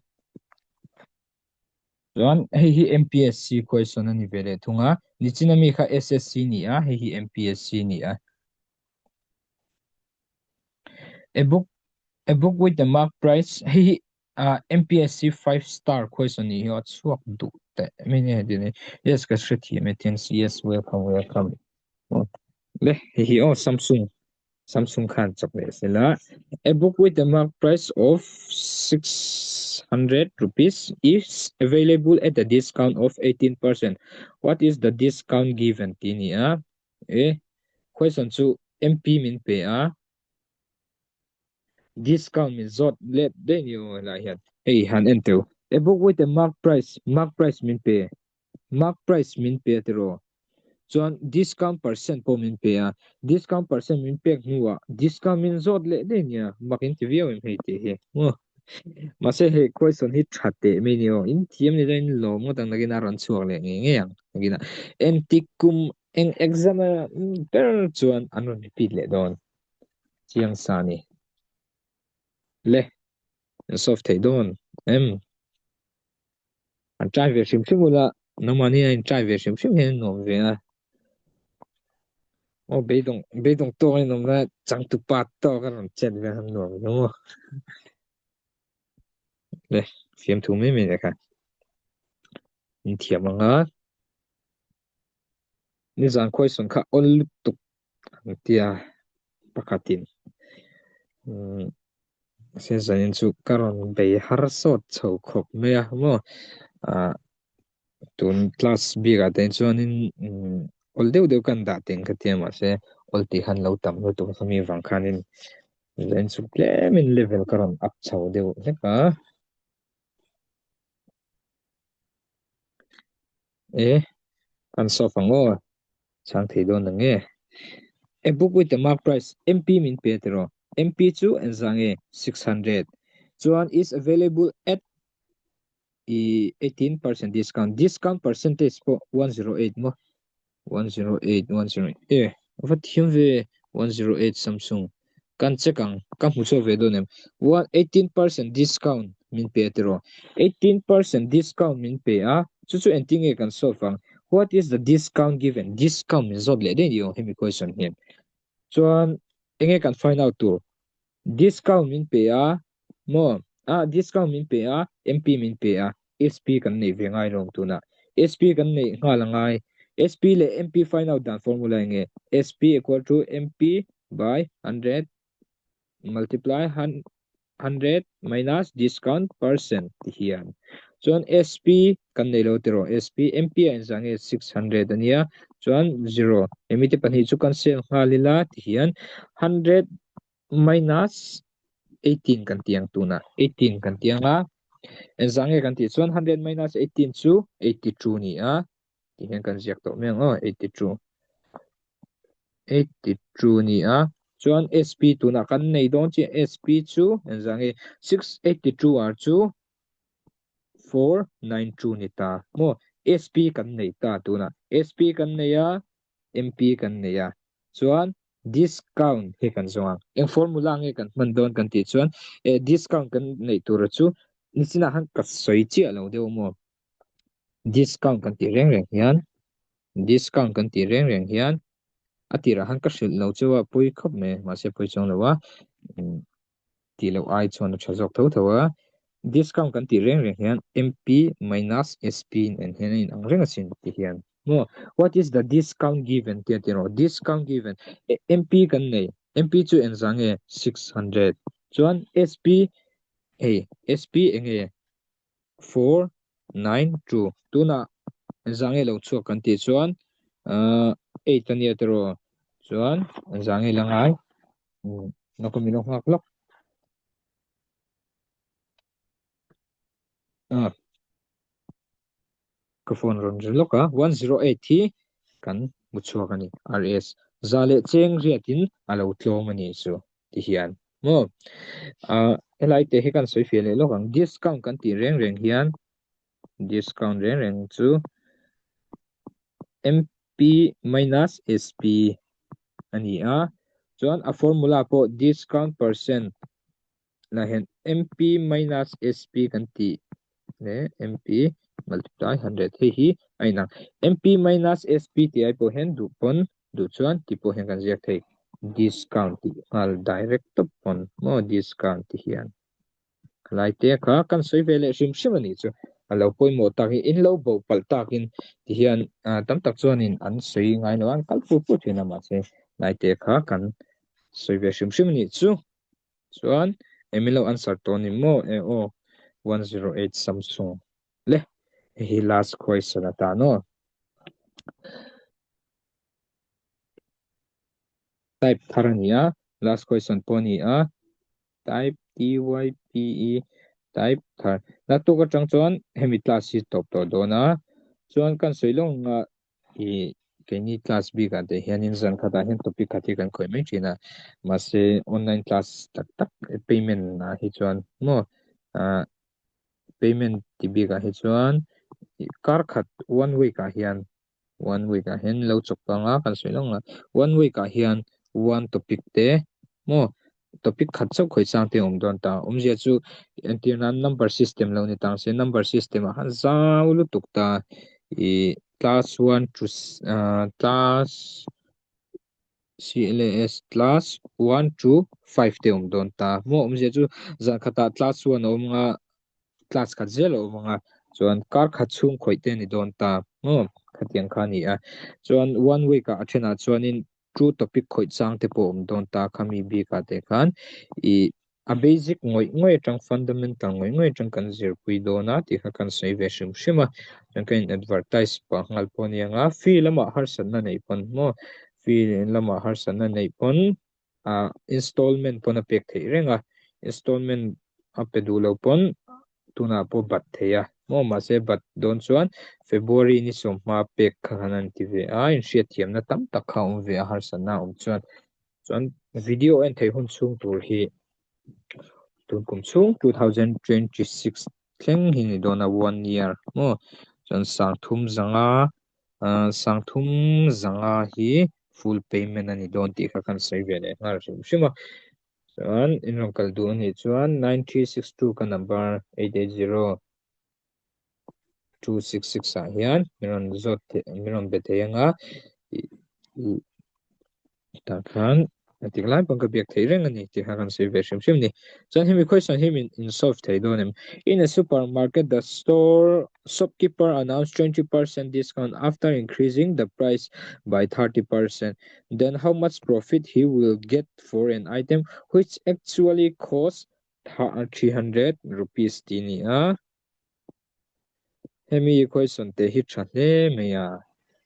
chuan hei hi MPSC question a ni ve leh thung a nichina mi kha SSC ni a hei hi MPSC ni a a book a book with the mark price hei hi Ah MPSC 5 star question ni hi a chhuak duh teh mai nge ti ni yes ka hre thiam e thanks yes welcome welcome le hei hi aw Samsung Samsung khan chak leh sela a book with the mark price of 600 rupees is available at a discount of 18% what is the discount given ti ni a e question chu MP min pe a Discount min zawt let daih ni aw helai hian. Hei han en teu. A book with a mark price, mark price min pe. Mark price min pe a tiraw. Chuan discount percent pawh min pe a. Discount percent min pek hnuah discount min zawt leh daih nia. Mak in ti viau em hei tih hi. Maw. Mahse hei question hi tha teh mai ni aw. In thiam ni chuan in lawm ngawt ang nakin a rawn chhuak leh ngei ngei ang. Nakin a entik kum eng exam a ber chuan an rawn repeat leh dawn. Chiang sa ni. Le, an solve thei dawn em? An try ve hrim hrim ula, nangmahni a in try ve hrim hrim hian nuam ve a. Aw beidawng beidawng tawk in awm la changtupa tawk a rawn chet ve han nuam ve maw. Le, fiamthu mai mai le kha. In thiam anga. Nizan khuaisawn kha awl lutuk An tia pakhatin Se zanin chu ka rawn bei har sawt chho khawp mai a maw. Ah tun class bikah te chuanin umm awl deuh deuh kan dah teng ka tia mahse awl tih khan lo tam lutuk a khami vang khanin zanin chu tlemin level ka rawn up chho deuh hlek a. E kan solve ang aw chhang thei dawn ang e. A book with the mark price MP min pe tiraw MP chu engzah nge 600 chuan is available at i 18% discount discount percentage pawh 108 maw 108 108 e va thiam ve 108 Samsung kan check ang ka hmu chhuak ve dawn em 18% discount min pe tiraw 18% discount min pe a chu chu engtin nge kan solve ang what is the discount given discount min zawt leh daih ni aw hemi question hian chuan enge kan find out tur Discount min pe a maw? Ah discount min pe a, MP min pe a, SP kan neih ve ngai lawm tunah. SP kan neih nghal a ngai. SP leh MP find out dan formula eng nge? SP equal to MP by 100 multiply 100 minus discount percent ti hian. Chuan SP kan nei lo tiraw? SP, MP a inzah nge 600 a nia, chuan zero. Hemi te pahnih chu kan sel nghal ila ti hian 100 minus 18 kan ti ang tunah 18 kan ti ang a engzah nge kan tih chuan 100 minus 18 chu 82 ni a ti hian kan ziak tawh mai ang aw 82 82 ni a chuan SP tunah kan nei dawn chiah SP chu engzah nge 682 r chu 492 ni ta maw SP kan nei ta tunah SP kan nei a MP kan nei a chuan discount hi kan zawng ang eng formula nge kan hman dawn kan tih chuan eh discount kan neih tura chu nichinah khan ka sawi chiah lo deuh maw discount kan tih reng reng hian discount kan tih reng reng hian a tirah khan ka hrilh lo chu a pawi khawp mai mahse pawi chuang lo a tih loh ai chuan a tha zawk tho tho a discount kan tih reng reng hian MP minus SP nen hian a inang reng asin ti hian maw what is the discount given tia ti rawh discount given MP kan nei MP chu engzah nge 600 chuan SP hei SP enge 4 9 2 tunah engzah nge lo chhuak kan tih chuan 8 ania tiraw chuan engzah nge la ngai Nakum ilo nghak lawk. Ah. Ka phone rawn ri lawk a 108 hi kan hmu chhuak a ni RS za leh cheng riatin a lo tlawm a ni chu ti hian maw ah helai te hi kan sawi fiah leh lawk ang discount kan tih reng reng hian discount reng reng chu MP minus SP a ni a chuan a formula pawh discount percent lah hian MP minus SP kan tih leh MP multiply 100 hei hi a inang MP minus SP tih ai pawh hian duh pawn duh chuan tih pawh hian kan ziak thei discount tih nghal direct tawp pawn maw discount ti hian Khalai te kha kan sawi ve leh hrim hrim a nih chu. A lo pawimawh tak hi in lo bo palh takin ti hian tam tak chuanin an sawi ngai lo a, an kal pur pur thin a mahse lai te kha kan sawi ve hrim hrim a nih chu. Chuan eng min lo answer tawh ni maw e aw 108 Samsung le hei hi last question atan aw. Type thar a ni a, last question pawh a ni a. Type TYPE type thar naktuk atang chuan hemi class hi tawp tawh dawn a chuan kan sawi lawng nga i keini class bik ah te hianin zan khatah hian topic khat hi kan khawih mai thin a mahse online class tak tak payment ah hi chuan maw ah payment ti bik ah hi chuan kar khat one week ah hian one week ah hian lo chawk pang a kan sawi lawng a one week ah hian one topic te maw topic khat chauh khawi chang te awm dawn ta awmzia chu entir nan number system lo ni tang se number system ah khan zau lutuk ta ih class one to class CLAS class 1 to 5 te awm dawn ta maw awmzia chu zan khatah class 1 a awm anga class khat zel a awm anga chuan kar khat chhung khawih te a ni dawn ta maw khatiang kha a ni a chuan one week ah a thenah chuanin two topic khawih chang te pawh a awm dawn ta khami bikah te khan ih. A basic ngawih ngawih atang fundamental ngawih ngawih atang kan zirpui dawn a tih kha kan sawi ve hrim hrim a, chuan ka in advertise pah nghal pawh a ni ang a, fee lamah harsatna neih pawn maw fee lamah harsatna neih pawn ah installment pawn a pek theih reng a, installment a pe duh lo pawn tunah pawh bat thei a maw mahse bat dawn chuan February ni sawmhma pek kha khan an ti ve a, inhriatthiamna tam tak kha a awm ve a harsatna a awm chuan. Chuan video en theih hun chhung tur hi tun kum chhung 2026 thleng hi ni dawn a one year maw chuan sangthum zanga ah sangthum zanga hi full payment a ni dawn tih kha kan sawi ve leh nghal hrim hrim a chuan in rawn kal duh anih chuan 9362 ka number 880 266 ah hian min rawn zawt thei min rawn be thei anga tah khan a tik lai pawn ka biak theih reng a ni tih kha kan sawi ve hrim hrim a ni. Chuan hemi question hi min in solve thei dawn em? In a supermarket the store shopkeeper announced 20% discount after increasing the price by 30% then how much profit he will get for an item which actually cost 300 rupees tih a ni a. Hemi question te hi tha hle mai a,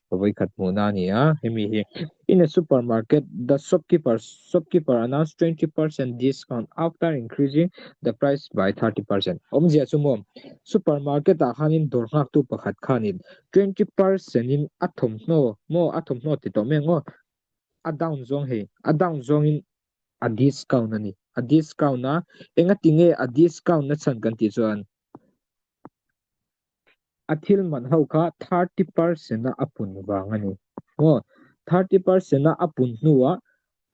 ka vawikhat hmuhna a ni a, hemi hi In a supermarket, the shopkeeper shopkeeper announced 20% discount after increasing the price by 30%. Awmzia chu maw, supermarket ah khanin dawr nghaktu pakhat khanin 20% in a thawmhnaw maw a thawmhnaw ti tawh mai ang aw, a down zawng hei, a down zawngin a discount a ni, a discount a, engati nge a discount na chhan kan tih chuan A thil man ho kha 30% a a pun vang a ni. Maw? 30% a a pun hnuah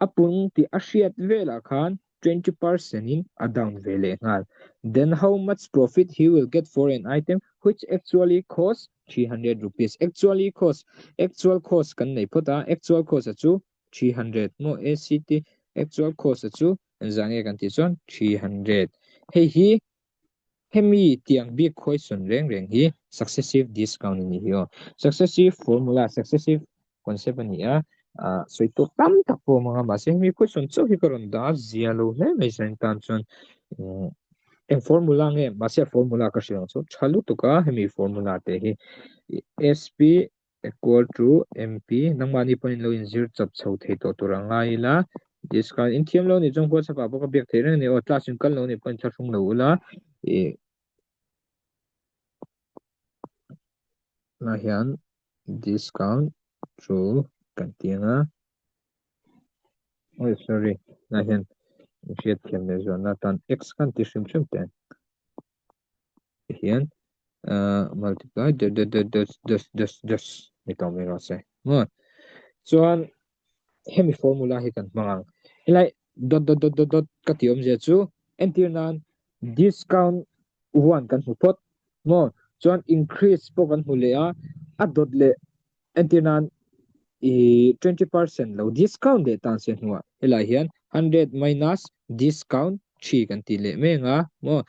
a pun tih a hriat velah khan 20% in a down ve leh nghal. Then how much profit he will get for an item which actually cost 300 rupees. Actually cost, actual cost kan nei phawt a, actual cost a chu 300 maw? ACT actual cost a chu engzah nge kan tih chuan 300. Hei hi Hemi tiang bik question reng reng hi successive discount a nih hi aw. Successive formula, successive concept a ni a, ah sawi tawh tam tak pawh a awm ang a, mahse hemi question chauh hi ka rawn dah a, zia lo hle mai chuan tan chuan eng formula nge mahse a formula ka hrilh ang chu tha lutuk a hemi formula te hi SP equal to MP nangmahni pawhin lo inzir chawp chho thei tawh tur a ngai ila discount in thiam lo nih chuan WhatsApp ah pawh ka biak theih reng a ni aw class in kal lo nih pawhin thlahrung lo ula ih tunah hian discount chu kan ti ang a oi sorry tunah hian hriat thiam leh zualna atan x kan ti hrim hrim teh ang. Hian multiply dot dot dot dot dot dot dot ni tawh mai rawh se maw chuan hemi formula hi kan hmang ang helai dot dot dot dot dot ka tih awmzia chu entir nan discount one kan hmu phawt maw chuan increase pawh kan hmu leh a a dot leh entir nan i 20% lo discount leh tan se hnuah helai hian 100 minus discount 3 kan ti leh mai anga maw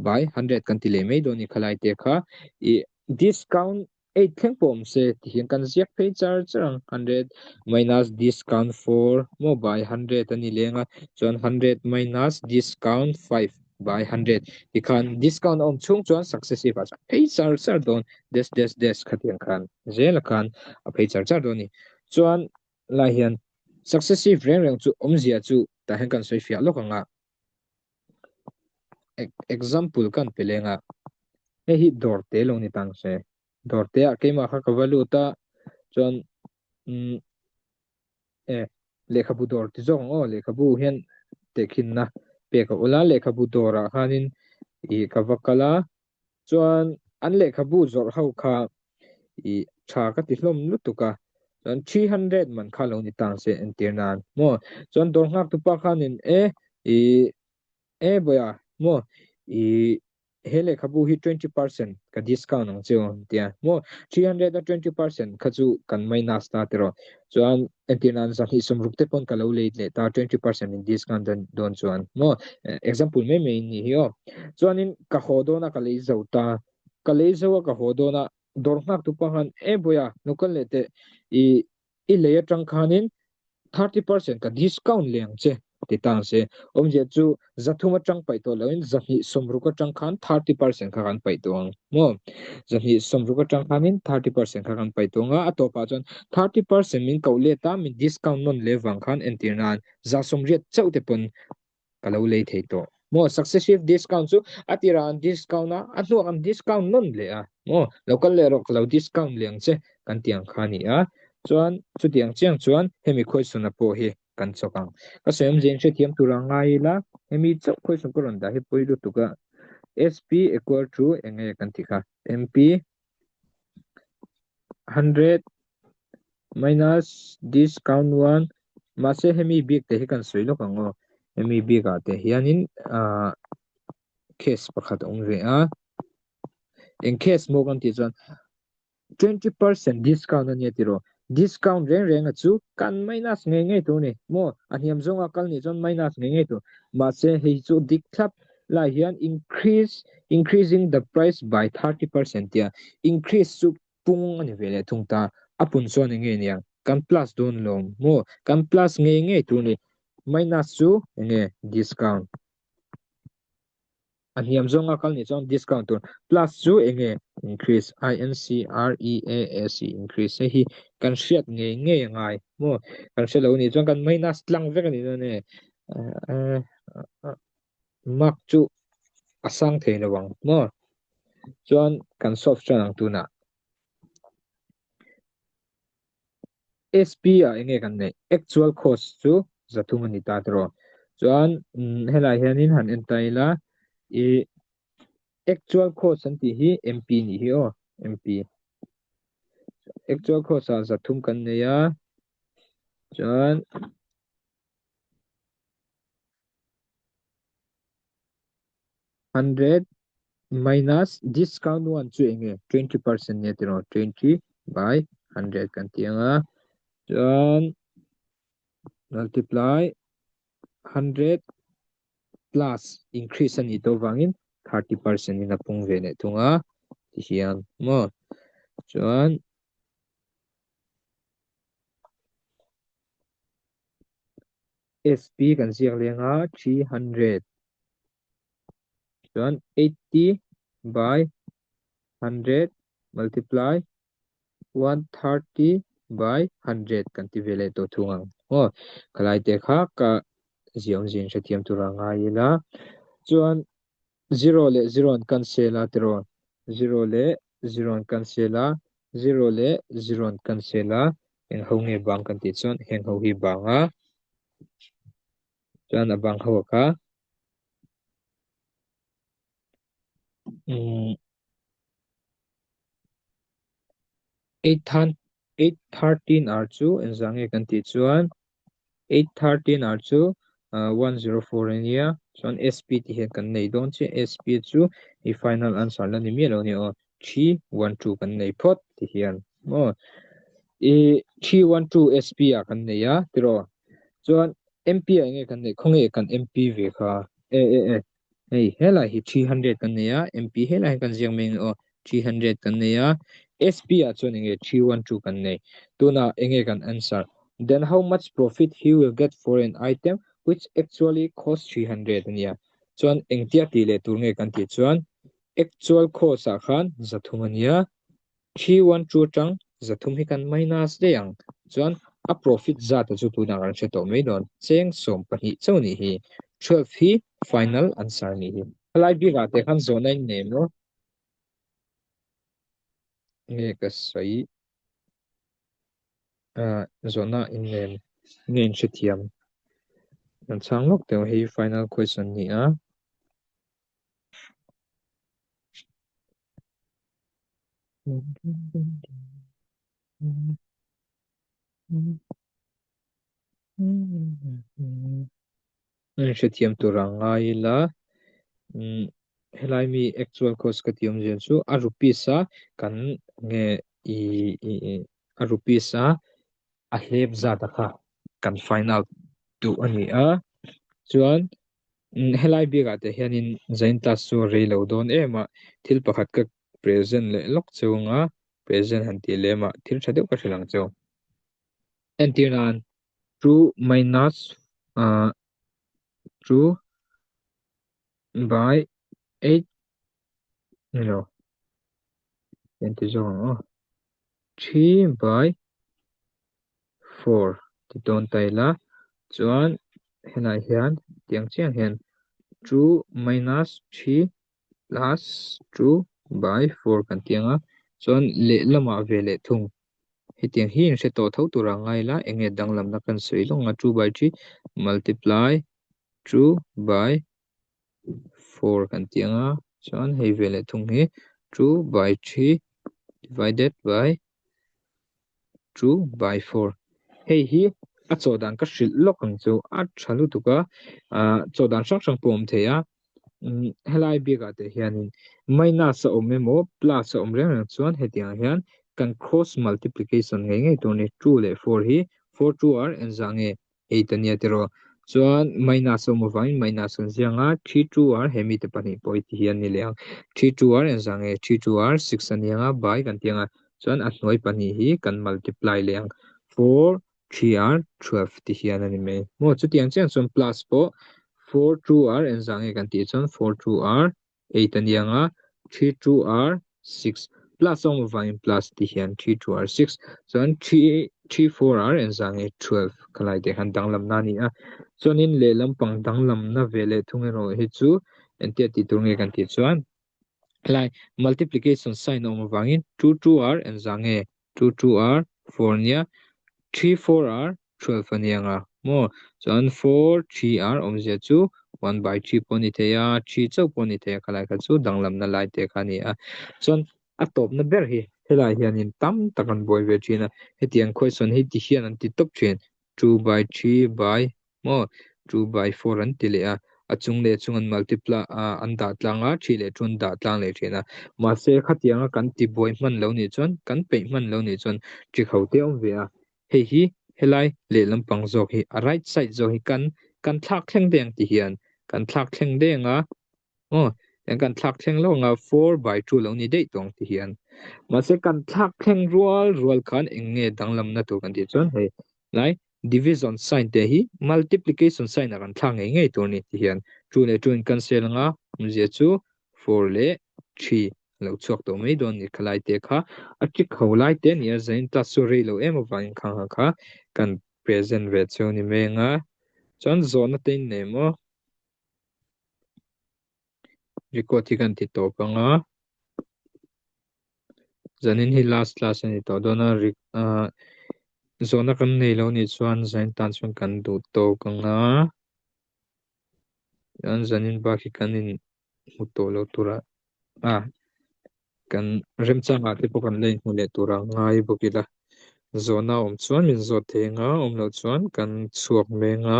by 100 kan ti leh mai dawn ni khalai te kha i discount 8 thleng pawh awm se ti hian kan ziak phei char char ang 100 minus discount 4 maw by 100 ani leng a chuan 100 minus discount 5 by 100 tikhan discount a awm chhung chuan successive ah chuan phei char char dawn dash dash dash khatiang khan zela khan a phei char char dawn a ni chuan lai hian successive reng reng chu awmzia chu tah hian kan sawi fiah lawk ang a example kan pe leng a hei hi dawr te lo ni tang se dawr te ah keimah kha ka va lut a chuan umm E, lehkhabu dawr ti zawk ang aw, lehkhabu hian tehkhinna pek a ul a, lehkhabu dawrah khanin ih ka va kal a, chuan an lehkhabu zawrh ho kha ih tha ka ti hlawm lutuk a, chuan 300 man kha lo ni tang se entir nan maw, chuan dawr nghak tupa khanin e ih e bawiha maw ih he lehkhabu hi 20% ka discount ang che aw tia maw 300 a 20% kha chu kan minus ta tiraw chuan entir nan zahnih sawmruk te pawn ka lo lei leh ta 20% in discount dan dawn chuan maw example mai mai in nih hi aw chuanin ka haw dawn a ka lei zo ta ka lei zo a ka haw dawn a dawr nghak tu pa khan e bawiha lo kal leh teh i i lei atang khanin 30% ka discount leh ang che ti. ti ta ang se. Awmzia chu 300 atang paih tawh loin 260 atang khan 30% kha kan paih tawh ang maw? 260 atang khanin 30% kha kan paih tawh ang a, a tawpah chuan 30% min koh let a, min discount nawn leh vang khan entir nan 180 chauh te pawn ka lo lei thei tawh maw? Successive discount chu a tirah an discount a, a hnuah kan discount nawn leh a maw? Lo kal leh rawh ka lo discount leh ang che kan ti ang kha a ni a. Chuan chutiang chiang chuan hemi question-a pawh hi kan chawk ang. Ka sawi awmzia in hrethiam tur a ngai ila, hemi chauh question ka rawn dah hi pawi lutuk a, SP equal to eng nge kan tih kha, MP 100 minus discount 1, mahse hemi bik te hi kan sawi lawk ang aw, hemi bik ah te hianin ah case pakhat a awm ve a, eng case maw kan tih chuan 20% discount a nia tiraw? Discount reng reng a chu kan minus ngei ngei tur a ni maw? A hniam zawnga kal nih chuan minus ngei ngei tur. Mahse hei chu dik thlap lai hian increase increasing the price by 30% tia increase chu pung a ni ve leh thung ta. A pun chuan eng nge niang? Kan plus dawn lawm maw? Kan plus ngei ngei tur a ni. Minus chu eng nge? Discount. A hniam zawnga kal nih chuan discount tur plus chu eng nge increase I N C R E A A C increase hei hi kan hriat ngei ngei a ngai maw kan hre lo nih chuan kan minus tlang vek a nih dawn e mark chu a sang thei lo ang maw chuan kan solve chuan ang tunah. SP ah enge kan neih? Actual cost chu 300 a ni ta tiraw. Chuan helai hianin han en ta ila i actual cost an tih hi MP nih hi aw, MP. Actual cost ah 300 kan nei a, chuan 100 minus discount 1 chu enge 20% nia tiraw 20 by 100 kan ti anga chuan multiply 100 plus increase ani to wangin 30% in a pung ve leh thung a ti hian maw chuan SP kan ziak leng a 300 chuan 80 by 100 multiply 130 by 100 kan ti ve leh tawh thung ang aw khalai te kha ka ziah awmzia in hrethiam tur a ngai ila chuan 0 leh 0 an cancel a tiraw 0 leh 0 an cancel a 0 leh 0 an cancel a eng ho nge bang kan tih chuan heng ho hi bang a chuan a bang ho kha umm 813 r chu engzah nge kan tih chuan 813 r chu 104 a nia chuan sp tih hian kan nei dawn chiah sp chu hei final answer la ni miah lo a ni aw 312 kan nei phawt ti hian maw i 312 sp ah kan nei a tiraw chuan mp ah enge kan neih khawnge kan mp ve kha e e e hei helai hi 300 kan nei a mp helai hian kan ziak mai ang aw 300 kan nei a sp ah chuan enge 312 kan nei tunah enge kan answer then how much profit he will get for an item which actually cost 300 ania chuan engtia tih leh tur nge kan tih chuan actual cost ah khan 300 ania 312 atang 300 hi kan minus daih ang chuan a profit zat a chu tunah kan hre tawh mai dawn cheng 12 chauh nih hi 12 hi final answer nih hi helai bikah te khan zawhna in nei maw nge ka sawi ah zawhna in nei nge in hrethiam an chhang lawk teh hei final question ni a. Hrethiam tur ang ngai ila helai mi actual cost ka tih awmzia chu a rupees a kan nge i a rupees a a hlep zat a kha kan find out duh a ni a chuan Helai biakah te hianin Zain class chu a rei lo dawn em a, thil pakhat ka present leh lawk cheu anga present han tih lem ah thil tha deuh ka hrilh ang cheu. Entir nan two minus ah. 2 by 8 ni lo kan ti zawk ang aw 3 by 4 ti dawn ta ila chuan helai hian tiang chiang hian 2 minus 3 plus 2 by 4 kan ti ang a chuan lehlamah ve leh thung hetiang hi in hre tawh tho tur a ngai la eng nge danglamna kan sawi lawng a 2 by 3 multiply 2 by 4 kan ti ang a chuan hei ve leh thung hi 2 by 3 divided by 2 by 4 hei hi a chaw dan ka hrilh lawk ang chu a tha lutuk a ah chaw dan hrang hrang pawh a awm thei a helai biakah te hianin minus a awm emaw plus a awm reng reng chuan hetiang hian kan cross multiplication ngei ngei tur a ni 2 leh 4 hi 4 2 are engzah nge 8 a nia tiraw chuan minus a awm avangin minus kan ziang a 3 2 are he mite pahnih pawh hi ti hian a ni leh ang 3 2 are engzah nge 3 2 are 6 a ni ang a by kan ti ang a chuan a hnuai pahnih hi kan multiply leh ang 4 3 are 12 ti hian a ni mai maw chutiang chiang chuan plus pawh 4 2 are engzah nge kan tih chuan 4 2 are 8 a ni ang a 3 2 are 6 plus a awm avangin plus ti hian 3 2 are 6 chuan 3 3 4 are engzah nge 12 khalai te khan danglamna a ni a chuanin lehlam pang danglamna ve leh thung erawh hi chu engtia tih tur nge kan tih chuan helai multiplication sign a awm avangin 2 2 are engzah nge 2 2 are 4 nia 3 4 are 12 a ni ang a maw chuan 4 3 are awmzia chu 1 by 3 pawh a ni thei a 3 chauh pawh a ni thei a khalai kha chu danglamna lai te kha a ni a chuan a tawpna ber hi helai hianin tam tak an buai ve thin a hetiang question hi ti hian an ti tawp thin 2 by 3 by maw 2 by 4 an ti leh a a chung leh chung an multiply a an dah tlang a 3 leh 2 an dah tlang leh thin a mahse khatianga kan ti buai hman lo nih chuan kan peih hman lo nih chuan trick ho te a awm ve a hei hi helai lehlam pang zawk hi a right side zawk hi kan kan thlak thleng deng ti hian kan thlak thleng deng a aw eng kan thlak thleng lo anga 4 by 2 lo ni daih tawng ti hian mahse kan thlak thleng rual rual khan eng nge danglamna tur kan tih chuan hei lai division sign te hi multiplication sign a kan thlak ngei ngei tur ni ti hian 2 leh 2 in cancel anga awmzia chu 4 leh 3 lo chhuak tawh mai dawn ni khalai te kha a trick ho lai te nia zain class chu rei lo em avangin khang kha kha kan present ve cheu ni mai anga chuan zawhna te in nei maw record hi kan ti tawp anga zanin hi last class a ni tawh dawn a ah zawhna kan nei lo nih chuan zain tan chuan kan duh tawk anga chuan zanin bak hi kan in hmu tawh lo tura ah kan remchangah te pawh kan la inhmu leh tura ngai bawk ila zawhna awm chuan min zawt thei anga awm loh chuan kan chhuak meng a.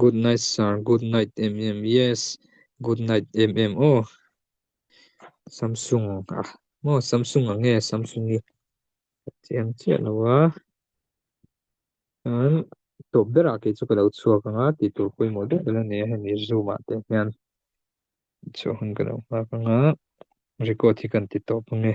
Good night sir, good night em em yes, good night em em aw. Samsung ah maw Samsung ang nge Samsung hi chiang chiah lo a. Chuan tawp berah kei chu ka lo chhuak ang a tih tur pawimawh deuh deuh a ni a hemi zoom ah te hian chhuah hun ka lo nghak ang a record hi kan ti tawp ang e.